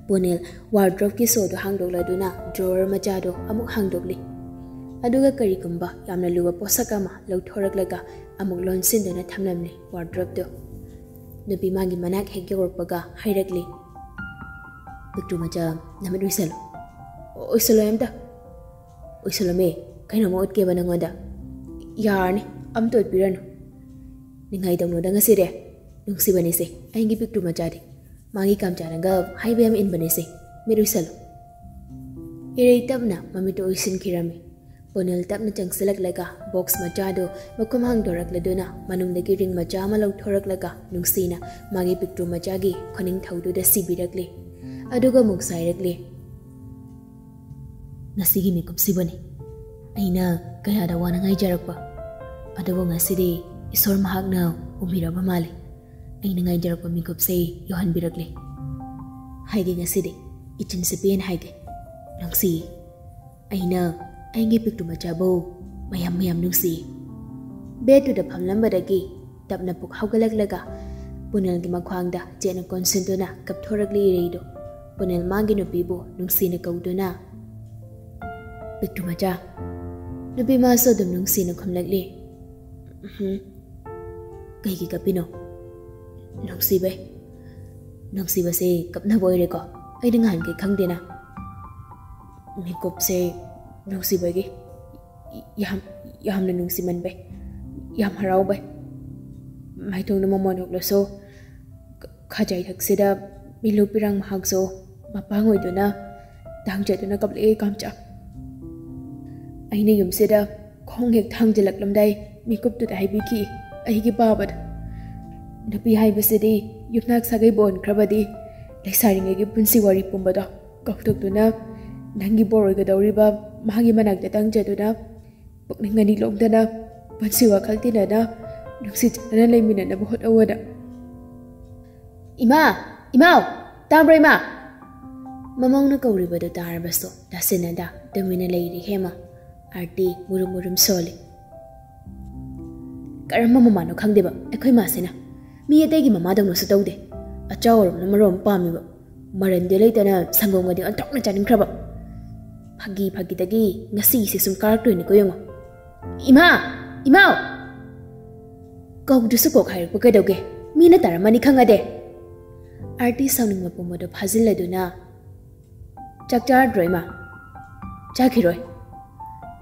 ꯄꯣꯅꯦꯜ ꯋꯥꯔꯗ꯭ꯔꯣꯞꯀꯤ ꯁꯣꯗꯨ ꯍꯥꯡꯗꯣꯛꯂꯗꯨꯅ ꯗ꯭ꯔꯣꯋꯔ ꯃꯆꯥꯗꯣ ꯑꯃꯨꯛ ꯍꯥꯡꯗꯣꯛꯂꯤ꯫ ꯑꯗꯨꯒ ꯀꯔꯤꯒꯨꯝꯕ ꯌꯥꯝꯅ ꯂꯨꯕ ꯄꯣꯠꯁꯛ ꯑꯃ ꯂꯧꯊꯣꯔꯛꯂꯒ ꯑꯃꯨꯛ ꯂꯣꯟꯁꯤꯟꯗꯨꯅ ꯊꯝꯂꯝꯂꯤ ꯋꯥꯔꯗ꯭ꯔꯣꯞꯇꯣ꯫ ꯅꯨꯄꯤ ꯃꯥꯒꯤ ꯃꯅꯥꯛ ꯍꯦꯛ ꯌꯧꯔꯛꯄꯒ ꯍꯥꯏꯔꯛꯂꯤ, "ꯄꯤꯛꯇ꯭ꯔꯨ ꯃꯆꯥ, ꯅꯃꯤꯠ ꯎꯏꯁꯜꯂꯨ꯫" "ꯑꯣ, ꯎꯏꯁꯜꯂꯣ ꯑꯝꯇ꯫" "ꯎꯏꯁꯜꯂꯝꯃꯦ, ꯀꯩꯅꯣꯝꯃ ꯎꯠꯀꯦꯕ ꯅꯪꯉꯣꯟꯗ꯫" "ꯌꯥꯔꯅꯤ, ꯑꯝꯇ ꯎꯠꯄꯤꯔꯅꯨ꯫" "ꯅꯤꯡꯉꯥꯏ ꯇꯧꯅꯨꯗ ꯉꯁꯤꯗꯤ, ꯅꯨꯡꯁꯤꯕꯅꯤꯁꯦ ꯑꯩꯒꯤ ꯄꯤꯛꯇ꯭ꯔꯨ ꯃꯆꯥꯗꯤ꯫ ꯃꯥꯒꯤ ꯀꯥꯝꯆꯥꯅꯒ ꯍꯥꯏꯕ ꯌꯥꯝ ꯏꯟꯕꯅꯤꯁꯦ, ꯃꯤꯠ ꯎꯏꯁꯜꯂꯨ꯫" ꯏꯔꯩ ꯇꯞꯅ ꯃꯃꯤꯠꯇꯨ ꯎꯏꯁꯤꯟꯈꯤꯔꯝꯃꯤ꯫ ꯄꯣꯅꯦꯜ ꯇꯞꯅ ꯆꯪꯁꯤꯜꯂꯛꯂꯒ ꯕꯣꯛꯁ ꯃꯆꯥꯗꯨ ꯃꯈꯨꯝ ꯍꯥꯡꯗꯣꯔꯛꯂꯗꯨꯅ ꯃꯅꯨꯡꯗꯒꯤ ꯔꯤꯡ ꯃꯆꯥ ꯑꯃ ꯂꯧꯊꯣꯔꯛꯂꯒ ꯅꯨꯡꯁꯤꯅ ꯃꯥꯒꯤ ꯄꯤꯛꯇ꯭ꯔꯨ ꯃꯆꯥꯒꯤ ꯈꯨꯅꯤꯡꯊꯧꯗꯨꯗ ꯁꯤꯕꯤꯔꯛꯂꯤ꯫ ꯑꯗꯨꯒ ꯑꯃꯨꯛ ꯁꯥꯏꯔꯛꯂꯤ, "ꯉꯁꯤꯒꯤ ꯃꯤꯀꯨꯞꯁꯤꯕꯨꯅꯤ ꯑꯩꯅ ꯀꯌꯥꯗ ꯋꯥꯅ ꯉꯥꯏꯖꯔꯛꯄ, ꯑꯗꯨꯕꯨ ꯉꯁꯤꯗꯤ ꯏꯁꯣꯔ ꯃꯍꯥꯛꯅ ꯎꯕꯤꯔꯕ ꯃꯥꯜꯂꯦ꯫ ꯑꯩꯅ ꯉꯥꯏꯖꯔꯛꯄ ꯃꯤꯀꯨꯞꯁꯦ ꯌꯧꯍꯟꯕꯤꯔꯛꯂꯦ꯫ ꯍꯥꯏꯗꯤ ꯉꯁꯤꯗꯤ ꯏꯆꯤꯟꯁꯤ ꯄꯦꯟ ꯍꯥꯏꯒꯦ, ꯅꯨꯡꯁꯤ꯫ ꯑꯩꯅ ꯑꯩꯒꯤ ꯄꯤꯛꯇꯨ ꯃꯆꯥꯕꯨ ꯃꯌꯥꯝ ꯃꯌꯥꯝ ꯅꯨꯡꯁꯤ꯫" ꯕꯦꯗꯇꯨꯗ ꯐꯝꯂꯝꯕꯗꯒꯤ ꯇꯞꯅ ꯄꯨꯛ ꯍꯧꯒꯠꯂꯛꯂꯒ ꯄꯨꯅꯦꯜꯒꯤ ꯃꯈ꯭ꯋꯥꯡꯗ ꯆꯦꯠꯅ ꯀꯣꯟꯁꯤꯟꯗꯨꯅ ꯀꯞꯊꯣꯔꯛꯂꯤ ꯏꯔꯩꯗꯣ꯫ ꯄꯨꯅꯦꯜ ꯃꯥꯒꯤ ꯅꯨꯄꯤꯕꯨ ꯅꯨꯡꯁꯤꯅ ꯀꯧꯗꯨꯅ, "ꯄꯤꯛꯇ꯭ꯔꯨ ꯃꯆꯥ?" ꯅꯨꯄꯤ ꯃꯥꯁꯨ ꯑꯗꯨꯝ ꯅꯨꯡꯁꯤꯅ ꯈꯨꯝꯂꯛꯂꯤ, "ꯎꯝꯍꯨꯝ꯫ ꯀꯩꯒꯤ ꯀꯞꯄꯤꯅꯣ?" "ꯅꯨꯡꯁꯤꯕꯩ꯫ ꯅꯨꯡꯁꯤꯕꯁꯦ ꯀꯞꯅꯕ ꯑꯣꯏꯔꯦꯀꯣ꯫ ꯑꯩꯗꯤ ꯉꯍꯥꯟꯈꯩ ꯈꯪꯗꯦꯅ꯫ ꯃꯤꯀꯨꯞꯁꯦ ꯅꯨꯡꯁꯤꯕꯒꯤ꯫ ꯌꯥꯝ, ꯌꯥꯝꯅ ꯅꯨꯡꯁꯤꯃꯟꯕꯩ, ꯌꯥꯝ ꯍꯔꯥꯎꯕꯩ꯫ ꯃꯥꯏꯊꯣꯡꯗ ꯃꯃꯣꯟ ꯍꯨꯛꯂꯁꯨ, ꯈ-, ꯈꯖꯥꯏꯊꯛꯁꯤꯗ ꯃꯤꯂꯨ ꯄꯤꯔꯥꯡ ꯃꯍꯥꯛꯁꯨ ꯃꯄꯥꯡ ꯑꯣꯏꯗꯨꯅ ꯇꯥꯡꯖꯗꯨꯅ ꯀꯞꯂꯛꯑꯦ ꯀꯥꯝꯆꯥ꯫ ꯑꯩꯅ ꯌꯨꯝꯁꯤꯗ ꯈꯣꯡ ꯍꯦꯛ ꯊꯥꯡꯖꯤꯜꯂꯛꯂꯝꯗꯥꯏ ꯃꯤꯀꯨꯞꯇꯨꯗ ꯍꯥꯏꯕꯤꯈꯤ ꯑꯩꯒꯤ ꯄꯥꯕꯗ꯫ ꯅꯨꯄꯤ ꯍꯥꯏꯕꯁꯤꯗꯤ ꯌꯨꯝꯅꯥꯛ ꯁꯥꯒꯩꯕꯨ ꯑꯣꯟꯈ꯭ꯔꯕꯗꯤ ꯂꯩꯁꯥꯔꯤꯉꯩꯒꯤ ꯄꯨꯟꯁꯤ ꯋꯥꯔꯤ ꯄꯨꯝꯕꯗꯣ ꯀꯥꯎꯊꯣꯛꯇꯨꯅ ꯅꯪꯒꯤ ꯕꯣꯔ ꯑꯣꯏꯒꯗꯧꯔꯤꯕ ꯃꯥꯒꯤ ꯃꯅꯥꯛꯇ ꯇꯪꯖꯗꯨꯅ ꯄꯨꯛꯅꯤꯡ ꯑꯅꯤ ꯂꯣꯝꯗꯅ ꯄꯨꯟꯁꯤ ꯋꯥꯈꯜ ꯇꯤꯟꯅꯅ ꯅꯨꯡꯁꯤ ꯆꯥꯟꯅꯅ ꯂꯩꯃꯤꯟꯅꯅꯕ ꯍꯣꯠꯅꯧꯑꯣꯅ꯫ "ꯏꯃꯥ! ꯏꯃꯥꯎ! ꯇꯥꯕ꯭ꯔꯣ ꯏꯃꯥ?" ꯃꯃꯧꯅ ꯀꯧꯔꯤꯕꯗꯨ ꯇꯥꯔꯕꯁꯨ ꯇꯥꯁꯤꯟꯅꯗ ꯇꯨꯃꯤꯟꯅ ꯂꯩꯔꯤ ꯍꯦꯃ꯫ ꯑꯥꯔꯇꯤ ꯃꯨꯔꯨꯝ ꯃꯨꯔꯨꯝ ꯁꯣꯜꯂꯤ꯫ ꯀꯔꯝꯕ ꯃꯃꯥꯅꯣ ꯈꯪꯗꯦꯕ ꯑꯩꯈꯣꯏ ꯃꯥꯁꯤꯅ꯫ ꯃꯤ ꯑꯇꯩꯒꯤ ꯃꯃꯥꯗꯧꯅꯁꯨ ꯇꯧꯗꯦ꯫ ꯑꯆꯥꯎ ꯑꯔꯨꯝꯅ ꯃꯔꯣꯝ ꯄꯥꯝꯃꯤꯕ꯫ ꯃꯔꯟꯗꯤ ꯂꯩꯇꯅ ꯁꯪꯒꯣꯝꯒꯗꯤ ꯑꯣꯟꯊꯣꯛꯅ ꯆꯥꯅꯤꯡꯈ꯭ꯔꯕ꯫ ꯐꯥꯒꯤ ꯐꯥꯒꯤꯗꯒꯤ ꯉꯁꯤꯁꯦ ꯁꯨꯝ ꯀꯥꯔꯛꯇꯣꯏꯅꯤꯀꯣ ꯌꯦꯡꯉꯣ꯫ "ꯏꯃꯥ! ꯏꯃꯥꯎ!" ꯀꯧꯗ꯭ꯔꯁꯨ ꯀꯣꯛ ꯍꯥꯏꯔꯛꯄ ꯀꯩꯗꯧꯒꯦ? ꯃꯤꯅ ꯇꯥꯔꯝꯃꯅꯤ ꯈꯪꯉꯗꯦ꯫ ꯑꯥꯔꯇꯤ ꯁꯥꯎꯅꯤꯡꯕ ꯄꯨꯝꯕꯗꯣ ꯐꯥꯖꯤꯜꯂꯗꯨꯅ, "ꯆꯥꯛ ꯆꯥꯔꯗ꯭ꯔꯣ ꯏꯃꯥ?" "ꯆꯥꯈꯤꯔꯣꯏ꯫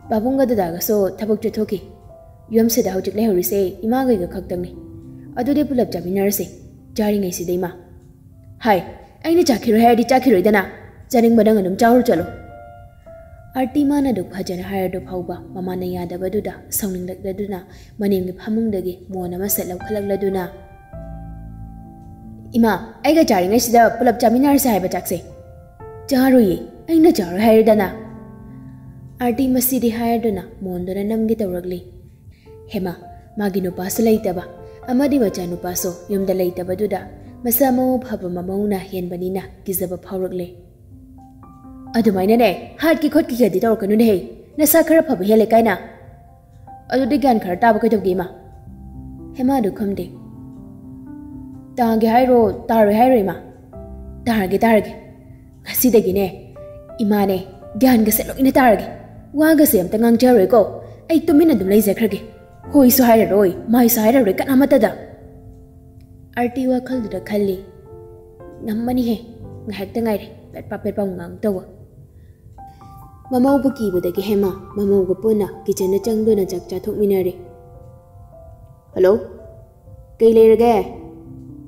ꯄꯥꯕꯨꯡꯒ ꯗꯗꯥꯒꯁꯨ ꯊꯕꯛ ꯆꯠꯊꯣꯛꯈꯤ꯫ ꯌꯨꯝꯁꯤꯗ ꯍꯧꯖꯤꯛ ꯂꯩꯍꯧꯔꯤꯁꯦ ꯏꯃꯥꯒꯩꯒ ꯈꯛꯇꯪꯅꯤ꯫ ꯑꯗꯨꯗꯤ ꯄꯨꯂꯞ ꯆꯥꯃꯤꯟꯅꯔꯁꯦ ꯆꯥꯔꯤꯉꯩꯁꯤꯗ ꯏꯃꯥ꯫" "ꯍꯥꯏ, ꯑꯩꯅ ꯆꯥꯈꯤꯔꯣꯏ ꯍꯥꯏꯔꯗꯤ ꯆꯥꯈꯤꯔꯣꯏꯗꯅ꯫ ꯆꯥꯅꯤꯡꯕ ꯅꯪ ꯑꯗꯨꯝ ꯆꯥꯔꯨ ꯆꯠꯂꯣ꯫" ꯑꯥꯔꯇꯤ ꯃꯥꯅ ꯑꯗꯨꯛ ꯐꯖꯅ ꯍꯥꯏꯔꯗꯨ ꯐꯥꯎꯕ ꯃꯃꯥꯅ ꯌꯥꯗꯕꯗꯨꯗ ꯁꯥꯎꯅꯤꯡꯂꯛꯂꯗꯨꯅ ꯃꯅꯤꯡꯒꯤ ꯐꯃꯨꯡꯗꯒꯤ ꯃꯣꯟ ꯑꯃ ꯁꯠ ꯂꯧꯈꯠꯂꯛꯂꯗꯨꯅ, "ꯏꯃꯥ, ꯑꯩꯒ ꯆꯥꯔꯤꯉꯩꯁꯤꯗ ꯄꯨꯂꯞ ꯆꯥꯃꯤꯟꯅꯔꯁꯦ ꯍꯥꯏꯕ ꯆꯥꯛꯁꯦ꯫" "ꯆꯥꯔꯣꯏꯌꯦ, ꯑꯩꯅ ꯆꯥꯔꯣꯏ ꯍꯥꯏꯔꯦꯗꯅ꯫" ꯑꯥꯔꯇꯤ ꯃꯁꯤꯗꯤ ꯍꯥꯏꯔꯗꯨꯅ ꯃꯣꯟꯗꯨꯅ ꯅꯝꯒꯦ ꯇꯧꯔꯛꯂꯤ꯫ ꯍꯦꯃꯥ, ꯃꯥꯒꯤ ꯅꯨꯄꯥꯁꯨ ꯂꯩꯇꯕ ꯑꯃꯗꯤ ꯃꯆꯥꯅꯨꯄꯥꯁꯨ ꯌꯨꯝꯗ ꯂꯩꯇꯕꯗꯨꯗ ꯃꯁꯥ ꯃꯎ ꯐꯕ ꯃꯃꯧꯅ ꯍꯦꯟꯕꯅꯤꯅ ꯀꯤꯖꯕ ꯐꯥꯎꯔꯛꯂꯦ꯫ "ꯑꯗꯨꯃꯥꯏꯅꯅꯦ ꯍꯥꯠꯀꯤ ꯈꯣꯠꯀꯤꯒꯗꯤ ꯇꯧꯔꯛꯀꯅꯨꯅꯦꯍꯦ, ꯅꯁꯥ ꯈꯔ ꯐꯕ ꯍꯦꯜꯂꯦ ꯀꯥꯏꯅ꯫ ꯑꯗꯨꯗꯤ ꯒ꯭ꯌꯥꯟ ꯈꯔ ꯇꯥꯕ ꯀꯩꯗꯧꯒꯦ ꯏꯃꯥ?" ꯍꯦꯃꯥꯗꯨ ꯈꯨꯝꯗꯦ꯫ "ꯇꯥꯒꯦ ꯍꯥꯏꯔꯣ, ꯇꯥꯔꯣꯏ ꯍꯥꯏꯔꯣ ꯏꯃꯥ?" "ꯇꯥꯔꯒꯦ, ꯇꯥꯔꯒꯦ꯫ ꯉꯁꯤꯗꯒꯤꯅꯦ ꯏꯃꯥꯅꯦ ꯒ꯭ꯌꯥꯟꯒꯁꯦ ꯂꯣꯏꯅ ꯇꯥꯔꯒꯦ꯫ ꯋꯥꯒꯁꯦ ꯑꯝꯇ ꯉꯥꯡꯖꯔꯣꯏꯀꯣ꯫ ꯑꯩ ꯇꯨꯃꯤꯟꯅ ꯑꯗꯨꯝ ꯂꯩꯖꯈ꯭ꯔꯒꯦ꯫ ꯍꯣꯏꯁꯨ ꯍꯥꯏꯔꯔꯣꯏ, ꯃꯥꯏꯁꯨ ꯍꯥꯏꯔꯔꯣꯏ ꯀꯅꯥꯃꯠꯇꯗ꯫" ꯑꯥꯔꯇꯤ ꯋꯥꯈꯜꯗꯨꯗ ꯈꯜꯂꯤ꯫ "ꯉꯝꯃꯅꯤꯍꯦ, ꯉꯥꯏꯍꯥꯛꯇ ꯉꯥꯏꯔꯦ ꯄꯦꯠꯄꯥ ꯄꯦꯠꯄꯥ ꯉꯥꯡ ꯇꯧꯕ꯫" ꯃꯃꯧꯕꯨ ꯀꯤꯕꯗꯒꯤ ꯍꯦꯃꯥ ꯃꯃꯧꯒ ꯄꯨꯟꯅ ꯀꯤꯆꯟꯗ ꯆꯪꯗꯨꯅ ꯆꯥꯛ ꯆꯥꯊꯣꯛꯃꯤꯟꯅꯔꯦ꯫ "ꯍꯜꯂꯣ, ꯀꯩ ꯂꯩꯔꯒꯦ?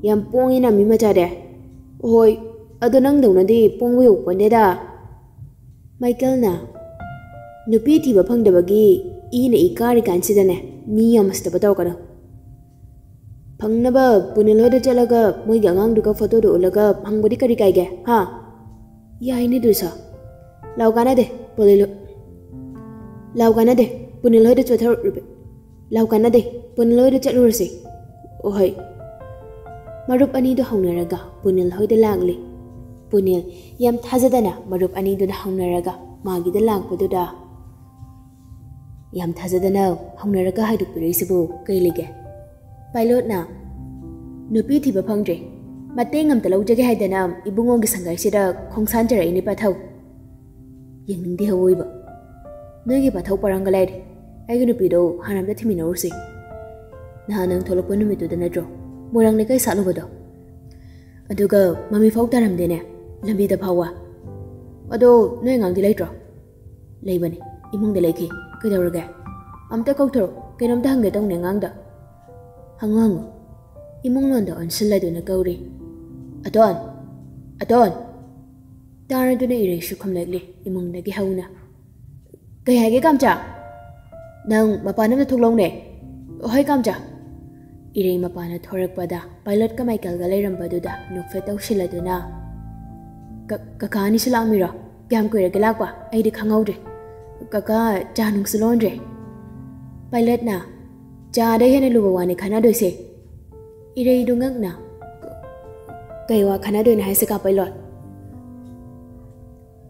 ꯌꯥꯝ ꯄꯣꯡꯉꯤꯅ ꯃꯤ ꯃꯆꯥꯗꯤ꯫ ꯍꯣꯏ, ꯑꯗꯣ ꯅꯪꯗꯧꯅꯗꯤ ꯄꯣꯡꯕ ꯌꯧꯄꯣꯟꯗꯦꯗ꯫" ꯃꯥꯏꯀꯦꯜꯅ, "ꯅꯨꯄꯤ ꯊꯤꯕ ꯐꯪꯗꯕꯒꯤ ꯏꯅ ꯏ ꯀꯥꯔꯤ ꯀꯥꯟꯁꯤꯗꯅꯦ ꯃꯤ ꯌꯥꯝ ꯎꯁꯤꯠꯇꯕ ꯇꯧꯔꯛꯀꯅꯨ꯫ ꯐꯪꯅꯕ ꯄꯨꯅꯤꯜ ꯍꯣꯏꯗ ꯆꯠꯂꯒ ꯃꯣꯏꯒꯤ ꯑꯉꯥꯡꯗꯨꯒ ꯐꯣꯇꯣꯗꯣ ꯎꯠꯂꯒ ꯍꯪꯕꯗꯤ ꯀꯔꯤ ꯀꯥꯏꯒꯦ, ꯍꯥ?" "ꯌꯥꯏꯅꯦ ꯑꯗꯨꯁꯨ꯫ ꯂꯥꯎ ꯀꯥꯟꯅꯗꯦ, ꯄꯨꯅꯤꯜ ꯍꯣꯏ-, ꯂꯥꯎ ꯀꯥꯟꯅꯗꯦ, ꯄꯨꯅꯤꯜ ꯍꯣꯏꯗ ꯆꯠꯊꯔ-, ꯂꯥꯎ ꯀꯥꯟꯅꯗꯦ, ꯄꯨꯅꯤꯜ ꯍꯣꯏꯗ ꯆꯠꯂꯨꯔꯁꯤ꯫" "ꯑꯣꯍꯣꯏ꯫" ꯃꯔꯨꯞ ꯑꯅꯤꯗꯨ ꯍꯧꯅꯔꯒ ꯄꯨꯅꯤꯜ ꯍꯣꯏꯗ ꯂꯥꯛꯂꯤ꯫ ꯄꯨꯅꯤꯜ ꯌꯥꯝ ꯊꯥꯖꯗꯅ ꯃꯔꯨꯞ ꯑꯅꯤꯗꯨꯅ ꯍꯧꯅꯔꯒ ꯃꯥꯒꯤꯗ ꯂꯥꯛꯄꯗꯨꯗ, "ꯌꯥꯝ ꯊꯥꯖꯗꯅ ꯍꯧꯅꯔꯒ ꯍꯥꯏꯗꯣꯛꯄꯤꯔꯛꯏꯁꯤꯕꯨ ꯀꯩ ꯂꯩꯒꯦ?" ꯄꯥꯏꯂꯣꯠꯅ, "ꯅꯨꯄꯤ ꯊꯤꯕ ꯐꯪꯗ꯭ꯔꯦ꯫ ꯃꯇꯦꯡ ꯑꯝꯇ ꯂꯧꯖꯒꯦ ꯍꯥꯏꯗꯅ ꯏꯕꯨꯡꯉꯣꯒꯤ ꯁꯪꯒꯥꯏꯁꯤꯗ ꯈꯣꯡꯁꯥꯟꯖꯔꯛꯏꯅꯦ ꯄꯥꯊꯧ꯫ ꯌꯦꯡꯅꯤꯡꯗꯦ ꯑꯋꯣꯏꯕ꯫ ꯅꯣꯏꯒꯤ ꯄꯥꯊꯧ ꯄꯔꯥꯡꯒ ꯂꯥꯏꯔꯤ꯫ ꯑꯩꯒꯤ ꯅꯨꯄꯤꯗꯣ ꯍꯥꯟꯅ ꯑꯝꯇ ꯊꯤꯃꯤꯟꯅꯔꯨꯁꯤ꯫ ꯅꯍꯥꯟ ꯅꯪ ꯊꯣꯛꯂꯛꯄ ꯅꯨꯃꯤꯠꯇꯨꯗ ꯅꯠꯇ꯭ꯔꯣ ꯃꯣꯏꯔꯥꯡ ꯂꯩꯀꯥꯏ ꯁꯥꯠꯂꯨꯕꯗꯣ? ꯑꯗꯨꯒ ꯃꯃꯤ ꯐꯥꯎ ꯇꯥꯔꯝꯗꯦꯅꯦ ꯂꯝꯕꯤꯗ ꯐꯥꯎꯕ꯫ ꯑꯗꯣ ꯅꯣꯏ ꯑꯉꯥꯡꯗꯤ ꯂꯩꯇ꯭ꯔꯣ?" "ꯂꯩꯕꯅꯤ, ꯏꯃꯨꯡꯗ ꯂꯩꯈꯤ꯫ ꯀꯩꯗꯧꯔꯒꯦ? ꯑꯝꯇ ꯀꯧꯊꯣꯔꯛꯑꯣ, ꯀꯩꯅꯣꯝꯇ ꯍꯪꯒꯦ ꯇꯧꯅꯦ ꯑꯉꯥꯡꯗ꯫" "ꯍꯪꯉꯨ, ꯍꯪꯉꯨ꯫" ꯏꯃꯨꯡ ꯂꯣꯟꯗ ꯑꯣꯟꯁꯤꯜꯂꯗꯨꯅ ꯀꯧꯔꯤ꯫ "ꯑꯇꯣꯟ! ꯑꯇꯣꯟ!" ꯇꯥꯔꯗꯨꯅ ꯏꯔꯩꯁꯨ ꯈꯨꯝꯂꯛꯂꯤ ꯏꯃꯨꯡꯗꯒꯤ ꯍꯧꯅ꯫ "ꯀꯩ ꯍꯥꯏꯒꯦ ꯀꯥꯝꯆꯥ? ꯅꯪ ꯃꯄꯥꯟ ꯑꯃꯗ ꯊꯣꯛꯂꯛꯎꯅꯦ꯫" "ꯍꯣꯏ ꯀꯥꯝꯆꯥ꯫" ꯏꯔꯩ ꯃꯄꯥꯟꯗ ꯊꯣꯔꯛꯄꯗ ꯄꯥꯏꯂꯣꯠꯀ ꯃꯥꯏꯀꯦꯜꯒ ꯂꯩꯔꯝꯕꯗꯨꯗ ꯅꯣꯛꯐꯦꯠ ꯇꯧꯁꯤꯜꯂꯗꯨꯅ, "ꯀ-, ꯀꯀꯥ ꯑꯅꯤꯁꯨ ꯂꯥꯛꯑꯝꯃꯤꯔꯣ? ꯀꯌꯥꯝ ꯀꯨꯏꯔꯒꯦ ꯂꯥꯛꯄ? ꯑꯩꯗꯤ ꯈꯪꯍꯧꯗ꯭ꯔꯦ꯫ ꯀꯀꯥ, ꯆꯥ ꯅꯨꯡꯁꯨ ꯂꯣꯟꯗ꯭ꯔꯦ꯫" ꯄꯥꯏꯂꯠꯅ, "ꯆꯥꯗꯩ ꯍꯦꯟꯅ ꯂꯨꯕ ꯋꯥꯅꯤ ꯈꯟꯅꯗꯣꯏꯁꯦ꯫" ꯏꯔꯩꯗꯨ ꯉꯛꯅ, "ꯀꯩ ꯋꯥ ꯈꯟꯅꯗꯣꯏꯅꯣ ꯍꯥꯏꯁꯦ ꯀꯥ ꯄꯥꯏꯂꯣꯠ?"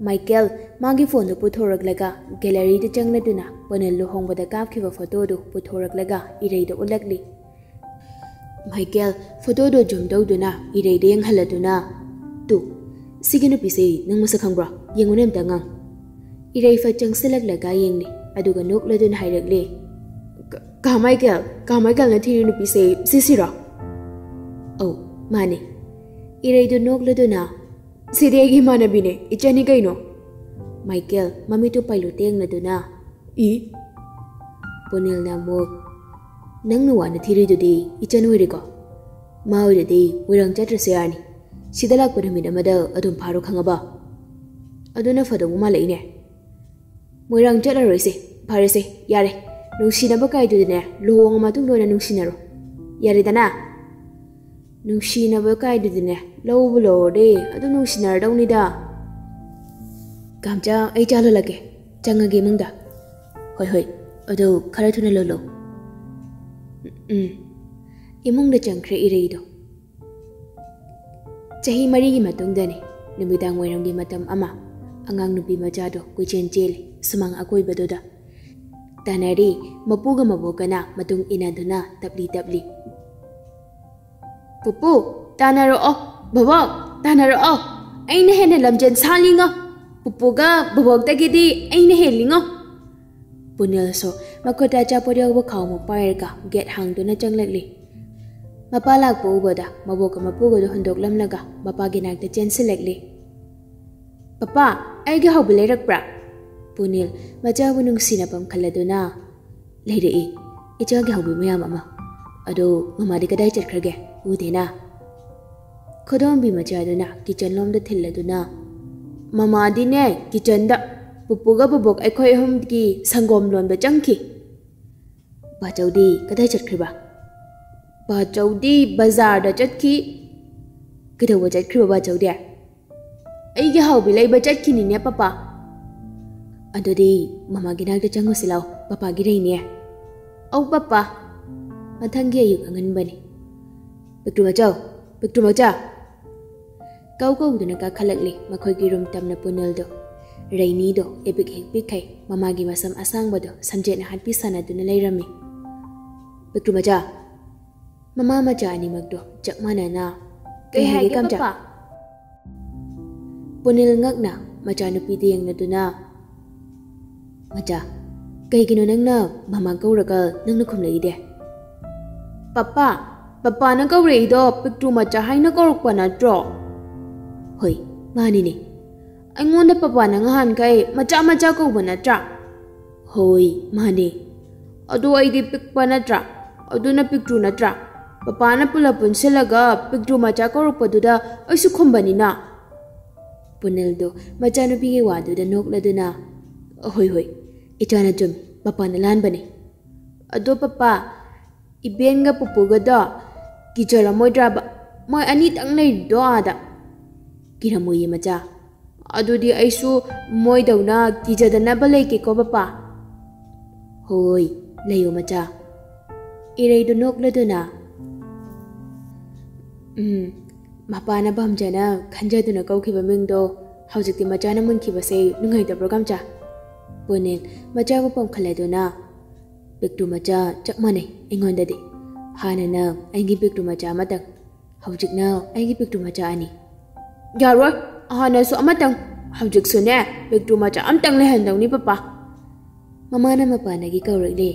ꯃꯥꯏꯀꯦꯜ ꯃꯥꯒꯤ ꯐꯣꯟꯗꯨ ꯄꯨꯊꯣꯔꯛꯂꯒ ꯒꯦꯂꯔꯤꯗ ꯆꯪꯂꯗꯨꯅ ꯄꯨꯅꯤꯜ ꯂꯨꯍꯣꯡꯕꯗ ꯀꯥꯞꯈꯤꯕ ꯐꯣꯇꯣꯗꯨ ꯄꯨꯊꯣꯔꯛꯂꯒ ꯏꯔꯩꯗ ꯎꯠꯂꯛꯂꯤ꯫ ꯃꯥꯏꯀꯦꯜ ꯐꯣꯇꯣꯗꯣ ꯖꯨꯝ ꯇꯧꯗꯨꯅ ꯏꯔꯩꯗ ꯌꯦꯡꯍꯜꯂꯗꯨꯅ, "ꯇꯨ, ꯁꯤꯒꯤ ꯅꯨꯄꯤꯁꯦ ꯅꯪ ꯃꯁꯛ ꯈꯪꯕ꯭ꯔꯣ? ꯌꯦꯡꯉꯨꯅꯦ ꯑꯝꯇ ꯑꯉꯥꯡ꯫" ꯏꯔꯩ ꯐꯠ ꯆꯪꯁꯤꯜꯂꯛꯂꯒ ꯌꯦꯡꯂꯤ, ꯑꯗꯨꯒ ꯅꯣꯛꯂꯗꯨꯅ ꯍꯥꯏꯔꯛꯂꯤ, "ꯀ-, ꯀꯥ ꯃꯥꯏꯀꯦꯜ, ꯀꯥ ꯃꯥꯏꯀꯦꯜꯅ ꯊꯤꯔꯤ ꯅꯨꯄꯤꯁꯦ ꯁꯤꯁꯤꯔꯣ?" "ꯑꯧ, ꯃꯥꯅꯦ꯫" ꯏꯔꯩꯗꯨ ꯅꯣꯛꯂꯗꯨꯅ, "ꯁꯤꯗꯤ ꯑꯩꯒꯤ ꯏꯃꯥꯟꯅꯕꯤꯅꯦ, ꯏꯆꯟꯅꯤ ꯀꯩꯅꯣ꯫" Michael ꯃꯃꯤꯠꯇꯨ ꯄꯥꯏꯂꯨ ꯇꯦꯡꯂꯗꯨꯅ, "E?" ꯄꯨꯅꯤꯜꯅ ꯑꯃꯨꯛ, "ꯅꯪꯅ ꯋꯥꯅ ꯊꯤꯔꯤꯗꯨꯗꯤ ꯏꯆꯟ ꯑꯣꯏꯔꯦꯀꯣ? ꯃꯥ ꯑꯣꯏꯔꯗꯤ ꯃꯣꯏꯔꯥꯡ ꯆꯠꯇ꯭ꯔꯁꯨ ꯌꯥꯔꯅꯤ꯫ ꯁꯤꯗ ꯂꯥꯛꯄ ꯅꯨꯃꯤꯠ ꯑꯃꯗ ꯑꯗꯨꯝ ꯐꯥꯔꯣ, ꯈꯪꯉꯕ? ꯑꯗꯨꯅ ꯐꯗꯧꯕ ꯃꯥꯜꯂꯛꯏꯅꯦ꯫" "ꯃꯣꯏꯔꯥꯡ ꯆꯠꯂꯔꯣꯏꯁꯦ, ꯐꯔꯦꯁꯦ, ꯌꯥꯔꯦ꯫ ꯅꯨꯡꯁꯤꯅꯕ ꯀꯥꯏꯗꯨꯗꯤꯅꯦ, ꯂꯨꯍꯣꯡꯉ ꯃꯇꯨꯡꯗ ꯑꯣꯏꯅ ꯅꯨꯡꯁꯤꯅꯔꯣ, ꯌꯥꯔꯦꯗꯅ?" "ꯅꯨꯡꯁꯤꯅꯕ ꯀꯥꯏꯗꯨꯗꯤꯅꯦ, ꯂꯧꯕꯨ ꯂꯧꯔꯗꯤ ꯑꯗꯨꯝ ꯅꯨꯡꯁꯤꯅꯔꯗꯧꯅꯤꯗ꯫" "ꯀꯥꯝꯆꯥ, ꯑꯩ ꯆꯥ ꯂꯣꯜꯂꯛꯀꯦ, ꯆꯪꯉꯒꯦ ꯏꯃꯨꯡꯗ꯫" "ꯍꯣꯏ, ꯍꯣꯏ, ꯑꯗꯨ ꯈꯔ ꯊꯨꯅ ꯂꯣꯜꯂꯣ꯫" ꯎꯝ꯫ ꯏꯃꯨꯡꯗ ꯆꯪꯈ꯭ꯔꯦ ꯏꯔꯩꯗꯣ꯫ ꯆꯍꯤ ꯃꯔꯤꯒꯤ ꯃꯇꯨꯡꯗꯅꯤ, ꯅꯨꯃꯤꯗꯥꯡ ꯋꯥꯏꯔꯝꯒꯤ ꯃꯇꯝ ꯑꯃ꯫ ꯑꯉꯥꯡ ꯅꯨꯄꯤ ꯃꯆꯥꯗꯣ ꯀꯣꯏꯆꯦꯟ ꯆꯦꯜꯂꯤ ꯁꯨꯃꯥꯡ ꯑꯀꯣꯏꯕꯗꯨꯗ꯫ ꯇꯥꯟꯅꯔꯤ, ꯃꯄꯨꯒ ꯃꯕꯣꯛꯀꯅ ꯃꯇꯨꯡ ꯏꯟꯅꯗꯨꯅ ꯇꯞꯂꯤ ꯇꯞꯂꯤ꯫ "ꯄꯨꯄꯨ, ꯇꯥꯟꯅꯔꯛꯑꯣ꯫ ꯕꯕꯣꯛ, ꯇꯥꯟꯅꯔꯛꯑꯣ꯫ ꯑꯩꯅ ꯍꯦꯟꯅ ꯂꯝꯖꯦꯟ ꯁꯥꯡꯂꯤꯉꯣ꯫ ꯄꯨꯄꯨꯒ ꯕꯕꯣꯛꯇꯒꯤꯗꯤ ꯑꯩꯅ ꯍꯦꯜꯂꯤꯉꯣ꯫" ꯄꯨꯅꯤꯜꯁꯨ ꯃꯈꯨꯠꯇ ꯑꯆꯥꯄꯣꯠ ꯌꯥꯎꯕ ꯈꯥꯎ ꯑꯃ ꯄꯥꯏꯔꯒ ꯒꯦꯠ ꯍꯥꯡꯗꯨꯅ ꯆꯪꯂꯛꯂꯤ꯫ ꯃꯄꯥ ꯂꯥꯛꯄ ꯎꯕꯗ ꯃꯕꯣꯛꯀ ꯃꯄꯨꯒꯗꯨ ꯍꯨꯟꯗꯣꯛꯂꯝꯂꯒ ꯃꯄꯥꯒꯤ ꯅꯥꯛꯇ ꯆꯦꯟꯁꯤꯜꯂꯛꯂꯤ꯫ "ꯄꯄꯥ, ꯑꯩꯒꯤ ꯍꯥꯎꯕꯤ ꯂꯩꯔꯛꯄ꯭ꯔꯥ?" ꯄꯨꯅꯤꯜ ꯃꯆꯥꯕꯨ ꯅꯨꯡꯁꯤꯅ ꯄꯝꯈꯠꯂꯗꯨꯅ, "ꯂꯩꯔꯛꯏ, ꯏꯆꯥꯒꯤ ꯍꯥꯎꯕꯤ ꯃꯌꯥꯝ ꯑꯃ꯫ ꯑꯗꯣ ꯃꯃꯥꯗꯤ ꯀꯗꯥꯏ ꯆꯠꯈ꯭ꯔꯒꯦ? ꯎꯗꯦꯅ?" ꯈꯨꯗꯣꯝꯕꯤ ꯃꯆꯥꯗꯨꯅ ꯀꯤꯆꯟ ꯂꯣꯝꯗ ꯊꯤꯜꯂꯗꯨꯅ, "ꯃꯃꯥꯗꯤꯅꯦ, ꯀꯤꯆꯟꯗ ꯄꯨꯄꯨꯒ ꯕꯨꯕꯣꯛ ꯑꯩꯈꯣꯏ ꯑꯍꯨꯝꯒꯤ ꯁꯪꯒꯣꯝ ꯂꯣꯟꯕ ꯆꯪꯈꯤ꯫" "ꯕꯥꯆꯧꯗꯤ ꯀꯗꯥꯏ ꯆꯠꯈ꯭ꯔꯤꯕ?" "ꯕꯥꯆꯧꯗꯤ ꯕꯖꯥꯔꯗ ꯆꯠꯈꯤ꯫" "ꯀꯩꯗꯧꯕ ꯆꯠꯈ꯭ꯔꯤꯕ ꯕꯥꯆꯧꯗꯤ?" "ꯑꯩꯒꯤ ꯍꯥꯎꯕꯤ ꯂꯩꯕ ꯆꯠꯈꯤꯅꯤꯅꯦ, ꯄꯄꯥ꯫" "ꯑꯗꯨꯗꯤ ꯃꯃꯥꯒꯤ ꯅꯥꯛꯇ ꯆꯪꯉꯨꯁꯤ ꯂꯥꯎ, ꯄꯄꯥꯒꯤ ꯔꯩꯅꯦ꯫" "ꯑꯧ, ꯄꯄꯥ꯫" ꯃꯊꯪꯒꯤ ꯑꯌꯨꯛ ꯑꯉꯟꯕꯅꯤ꯫ "ꯄꯤꯛꯇ꯭ꯔꯨ ꯃꯆꯧ, ꯄꯤꯛꯇ꯭ꯔꯨ ꯃꯆꯥ!" ꯀꯧ ꯀꯧꯗꯨꯅ ꯀꯥꯈꯠꯂꯛꯂꯤ ꯃꯈꯣꯏꯒꯤ ꯔꯨꯝ ꯇꯝꯅ ꯄꯨꯅꯤꯜꯗꯣ꯫ ꯔꯩꯅꯤꯗꯣ ꯏꯄꯤꯛ ꯍꯦꯛ ꯄꯤꯛꯈꯩ ꯃꯃꯥꯒꯤ ꯃꯁꯝ ꯑꯁꯥꯡꯕꯗꯣ ꯁꯝꯖꯦꯠꯅ ꯍꯥꯠꯄꯤ ꯁꯥꯟꯅꯗꯨꯅ ꯂꯩꯔꯝꯃꯤ꯫ "ꯄꯤꯛꯇ꯭ꯔꯨ ꯃꯆꯥ!" ꯃꯃꯥ ꯃꯆꯥ ꯑꯅꯤꯃꯛꯇꯣ ꯆꯞ ꯃꯥꯟꯅꯅ, "ꯀꯩ ꯀꯩ ꯍꯥꯏꯒꯦ, ꯍꯥꯏꯒꯦ, ꯀꯝꯆꯥ?" ꯄꯄꯥ? ꯄꯨꯅꯤꯜ ꯉꯛꯅ ꯃꯆꯥꯅꯨꯄꯤꯗ ꯌꯦꯡꯂꯗꯨꯅ, "ꯃꯆꯥ, ꯀꯩꯒꯤꯅꯣ ꯅꯪꯅ ꯃꯃꯥ ꯀꯧꯔꯒ ꯅꯪꯅ ꯈꯨꯝꯂꯛꯏꯗꯦ?" "ꯄꯄꯥ, ꯄꯄꯥꯅ ꯀꯧꯔꯛꯏꯗꯣ ꯄꯤꯛꯇ꯭ꯔꯨ ꯃꯆꯥ ꯍꯥꯏꯅ ꯀꯧꯔꯛꯄ ꯅꯠꯇ꯭ꯔꯣ?" "ꯍꯣꯏ, ꯃꯥꯅꯤꯅꯦ꯫ ꯑꯩꯉꯣꯟꯗ ꯄꯄꯥꯅ ꯉꯍꯥꯟꯈꯩ ꯃꯆꯥ ꯃꯆꯥ ꯀꯧꯕ ꯅꯠꯇ꯭ꯔꯥ?" "ꯍꯣꯏ, ꯃꯥꯅꯦ꯫ ꯑꯗꯣ ꯑꯩꯗꯤ ꯄꯤꯛꯄ ꯅꯠꯇ꯭ꯔꯥ? ꯑꯗꯨꯅ ꯄꯤꯛꯇ꯭ꯔꯨ ꯅꯠꯇ꯭ꯔꯥ? ꯄꯄꯥꯅ ꯄꯨꯂꯞ ꯄꯨꯟꯁꯤꯜꯂꯒ ꯄꯤꯛꯇ꯭ꯔꯨ ꯃꯆꯥ ꯀꯧꯔꯛꯄꯗꯨꯗ ꯑꯩꯁꯨ ꯈꯨꯝꯕꯅꯤꯅ꯫" ꯄꯨꯅꯤꯜꯗꯣ ꯃꯆꯥꯅꯨꯄꯤꯒꯤ ꯋꯥꯗꯨꯗ ꯅꯣꯛꯂꯗꯨꯅ, "ꯍꯣꯏ, ꯍꯣꯏ, ꯏꯆꯥꯅ ꯆꯨꯝꯃꯤ, ꯄꯄꯥꯅ ꯂꯥꯟꯕꯅꯦ꯫ ꯑꯗꯣ ꯄꯄꯥ, ꯏꯕꯦꯟꯒ ꯄꯨꯄꯨꯒꯗꯣ ꯀꯤꯖꯔꯝꯃꯣꯏꯗ꯭ꯔꯕ? ꯃꯣꯏ ꯑꯅꯤꯇꯪ ꯂꯩꯔꯤꯗꯣ ꯑꯥꯗ?" "ꯀꯤꯔꯝꯃꯣꯏꯌꯦ ꯃꯆꯥ꯫ ꯑꯗꯨꯗꯤ ꯑꯩꯁꯨ ꯃꯣꯏꯗꯧꯅ ꯀꯤꯖꯗꯅꯕ ꯂꯩꯒꯦꯀꯣ ꯄꯄꯥ?" "ꯍꯣꯏ, ꯂꯩꯌꯣ ꯃꯆꯥ꯫" ꯏꯔꯩꯗꯨ ꯅꯣꯛꯂꯗꯨꯅ, "ꯎꯝ, ꯃꯄꯥꯅ ꯄꯥꯝꯖꯅ ꯈꯟꯖꯗꯨꯅ ꯀꯧꯈꯤꯕ ꯃꯤꯡꯗꯣ ꯍꯧꯖꯤꯛꯇꯤ ꯃꯆꯥꯅ ꯃꯨꯟꯈꯤꯕꯁꯦ ꯅꯨꯡꯉꯥꯏꯇꯕ꯭ꯔꯣ ꯀꯝꯆꯥ?" ꯄꯨꯅꯤꯜ ꯃꯆꯥꯕꯨ ꯄꯣꯝꯈꯠꯂꯗꯨꯅ, "ꯄꯤꯛꯇ꯭ꯔꯨ ꯃꯆꯥ ꯆꯞ ꯃꯥꯟꯅꯩ ꯑꯩꯉꯣꯟꯗꯗꯤ꯫ ꯍꯥꯟꯅꯅ ꯑꯩꯒꯤ ꯄꯤꯛꯇ꯭ꯔꯨ ꯃꯆꯥ ꯑꯃꯇꯪ, ꯍꯧꯖꯤꯛꯅ ꯑꯩꯒꯤ ꯄꯤꯛꯇ꯭ꯔꯨ ꯃꯆꯥ ꯑꯅꯤ꯫" "ꯌꯥꯔꯣꯏ, ꯍꯥꯟꯅꯁꯨ ꯑꯃꯇꯪ, ꯍꯧꯖꯤꯛꯁꯨꯅꯦ ꯄꯤꯛꯇ꯭ꯔꯨ ꯃꯆꯥ ꯑꯃꯇꯪ ꯂꯩꯍꯟꯗꯧꯅꯤ ꯄꯄꯥ꯫" ꯃꯃꯥꯅ ꯃꯄꯥꯟꯗꯒꯤ ꯀꯧꯔꯛꯂꯦ꯫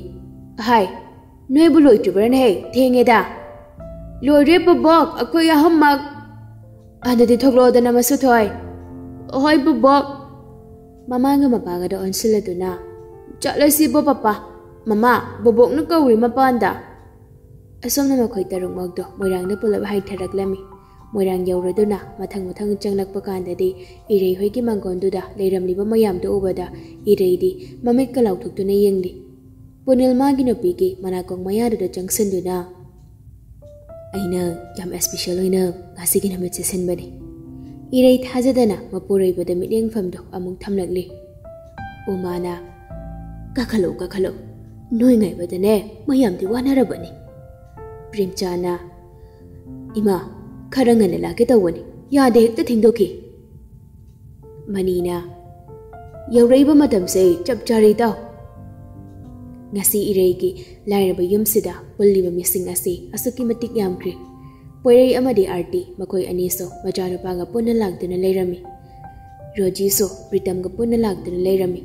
"ꯑꯍꯥꯏ, ꯅꯣꯏꯕꯨ ꯂꯣꯏꯗ꯭ꯔꯤꯕ꯭ꯔꯥꯅꯦꯍꯦ? ꯊꯦꯡꯉꯦꯗ꯫" "ꯂꯣꯏꯔꯦ ꯕꯣꯕꯣꯛ, ꯑꯩꯈꯣꯏ ꯑꯍꯨꯝꯃꯛ꯫" "ꯑꯗꯨꯗꯤ ꯊꯣꯛꯂꯛꯑꯣꯗꯅ ꯃꯁꯨꯊꯣꯏ꯫" "ꯍꯣꯏ ꯕꯣꯕꯣꯛ꯫" ꯃꯃꯥꯒ ꯃꯄꯥꯒꯗ ꯑꯣꯟꯁꯤꯜꯂꯗꯨꯅ, "ꯆꯠꯂꯁꯤꯕꯣ ꯄꯄꯥ, ꯃꯃꯥ, ꯕꯣꯕꯣꯛꯅ ꯀꯧꯔꯤ ꯃꯄꯥꯟꯗ꯫" ꯑꯁꯣꯝꯅ ꯃꯈꯣꯏ ꯇꯔꯨꯛꯃꯛꯇꯣ ꯃꯣꯏꯔꯥꯡꯗ ꯄꯨꯂꯞ ꯍꯥꯏꯊꯔꯛꯂꯝꯃꯤ꯫ ꯃꯣꯏꯔꯥꯡ ꯌꯧꯔꯗꯨꯅ ꯃꯊꯪ ꯃꯊꯪ ꯆꯪꯂꯛꯄ ꯀꯥꯟꯗꯗꯤ ꯏꯔꯩ ꯍꯣꯏꯒꯤ ꯃꯥꯡꯒꯣꯟꯗꯨꯗ ꯂꯩꯔꯝꯂꯤꯕ ꯃꯌꯥꯝꯗꯨ ꯎꯕꯗ ꯏꯔꯩꯗꯤ ꯃꯃꯤꯠꯀ ꯂꯥꯎꯊꯣꯛꯇꯨꯅ ꯌꯦꯡꯂꯤ꯫ ꯄꯨꯅꯤꯜ ꯃꯥꯒꯤ ꯅꯨꯄꯤꯒꯤ ꯃꯅꯥꯀꯣꯡ ꯃꯌꯥꯗꯨꯗ ꯆꯪꯁꯤꯟꯗꯨꯅ, "ꯑꯩꯅ ꯌꯥꯝ ꯏꯁꯄꯤꯁꯦꯜ ꯑꯣꯏꯅ ꯉꯁꯤꯒꯤ ꯅꯨꯃꯤꯠꯁꯦ ꯁꯤꯟꯕꯅꯤ꯫" ꯏꯔꯩ ꯊꯥꯖꯗꯅ ꯃꯄꯨꯔꯣꯏꯕꯗ ꯃꯤꯠꯌꯦꯡꯐꯝꯗꯣ ꯑꯃꯨꯛ ꯊꯝꯂꯛꯂꯤ꯫ ꯎꯃꯥꯅ, "ꯀꯥꯈꯠꯂꯛꯎ, ꯀꯥꯈꯠꯂꯛꯎ꯫ ꯅꯣꯏ ꯉꯥꯏꯕꯗꯅꯦ ꯃꯌꯥꯝꯗꯤ ꯋꯥꯅꯔꯕꯅꯤ꯫" ꯄ꯭ꯔꯦꯝꯆꯥꯅ, "ꯏꯃꯥ, ꯈꯔ ꯉꯟꯅ ꯂꯥꯛꯀꯦ ꯇꯧꯕꯅꯤ, ꯌꯥꯗꯦ, ꯍꯦꯛꯇ ꯊꯦꯡꯗꯣꯛꯈꯤ꯫" ꯃꯅꯤꯅ, "ꯌꯧꯔꯛꯏꯕ ꯃꯇꯝꯁꯦ ꯆꯞ ꯆꯥꯔꯦ ꯏꯇꯥꯎ꯫" ꯉꯁꯤ ꯏꯔꯩꯒꯤ ꯂꯥꯏꯔꯕ ꯌꯨꯝꯁꯤꯗ ꯄꯨꯜꯂꯤꯕ ꯃꯤꯁꯤꯡ ꯑꯁꯤ ꯑꯁꯨꯛꯀꯤ ꯃꯇꯤꯛ ꯌꯥꯝꯈ꯭ꯔꯦ꯫ ꯄꯣꯏꯔꯩ ꯑꯃꯗꯤ ꯑꯥꯔꯇꯤ, ꯃꯈꯣꯏ ꯑꯅꯤꯁꯨ ꯃꯆꯥꯅꯨꯄꯥꯒ ꯄꯨꯟꯅ ꯂꯥꯛꯇꯨꯅ ꯂꯩꯔꯝꯃꯤ꯫ ꯔꯣꯖꯤꯁꯨ ꯄ꯭ꯔꯤꯇꯝꯒ ꯄꯨꯟꯅ ꯂꯥꯛꯇꯨꯅ ꯂꯩꯔꯝꯃꯤ꯫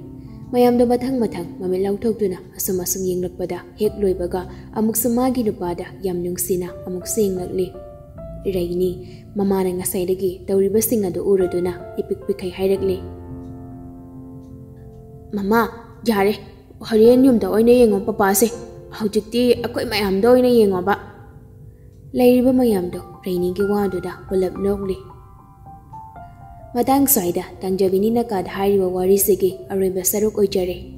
ꯃꯌꯥꯝꯗꯣ ꯃꯊꯪ ꯃꯊꯪ ꯃꯃꯤꯠ ꯂꯥꯎꯊꯣꯛꯇꯨꯅ ꯑꯁꯨꯝ ꯑꯁꯨꯝ ꯌꯦꯡꯂꯛꯄꯗ ꯍꯦꯛ ꯂꯣꯏꯕꯒ ꯑꯃꯨꯛꯁꯨ ꯃꯥꯒꯤ ꯅꯨꯄꯥꯗ ꯌꯥꯝ ꯅꯨꯡꯁꯤꯅ ꯑꯃꯨꯛꯁꯨ ꯌꯦꯡꯂꯛꯂꯤ꯫ ꯔꯩꯅꯤ, ꯃꯃꯥꯅ ꯉꯁꯥꯏꯗꯒꯤ ꯇꯧꯔꯤꯕꯁꯤꯡ ꯑꯗꯨ ꯎꯔꯗꯨꯅ ꯏꯄꯤꯛ ꯄꯤꯛꯈꯩ ꯍꯥꯏꯔꯛꯂꯤ꯫ "ꯃꯃꯥ, ꯌꯥꯔꯦ, ꯍꯣꯔꯦꯟ ꯌꯨꯝꯗ ꯑꯣꯏꯅ ꯌꯦꯡꯉꯣ ꯄꯄꯥꯁꯦ꯫ ꯍꯧꯖꯤꯛꯇꯤ ꯑꯩꯈꯣꯏ ꯃꯌꯥꯝꯗ ꯑꯣꯏꯅ ꯌꯦꯡꯉꯣꯕ꯫" ꯂꯩꯔꯤꯕ ꯃꯌꯥꯝꯗꯣ ꯔꯩꯅꯤꯒꯤ ꯋꯥꯗꯨꯗ ꯄꯨꯂꯞ ꯅꯣꯛꯂꯤ꯫ ꯃꯇꯥꯡ ꯁ꯭ꯋꯥꯏꯗ ꯇꯥꯡꯖꯕꯤꯅꯤꯅ ꯀꯥꯗ ꯍꯥꯏꯔꯤꯕ ꯋꯥꯔꯤꯁꯤꯒꯤ ꯑꯔꯣꯏꯕ ꯁꯔꯨꯛ ꯑꯣꯏꯖꯔꯦ꯫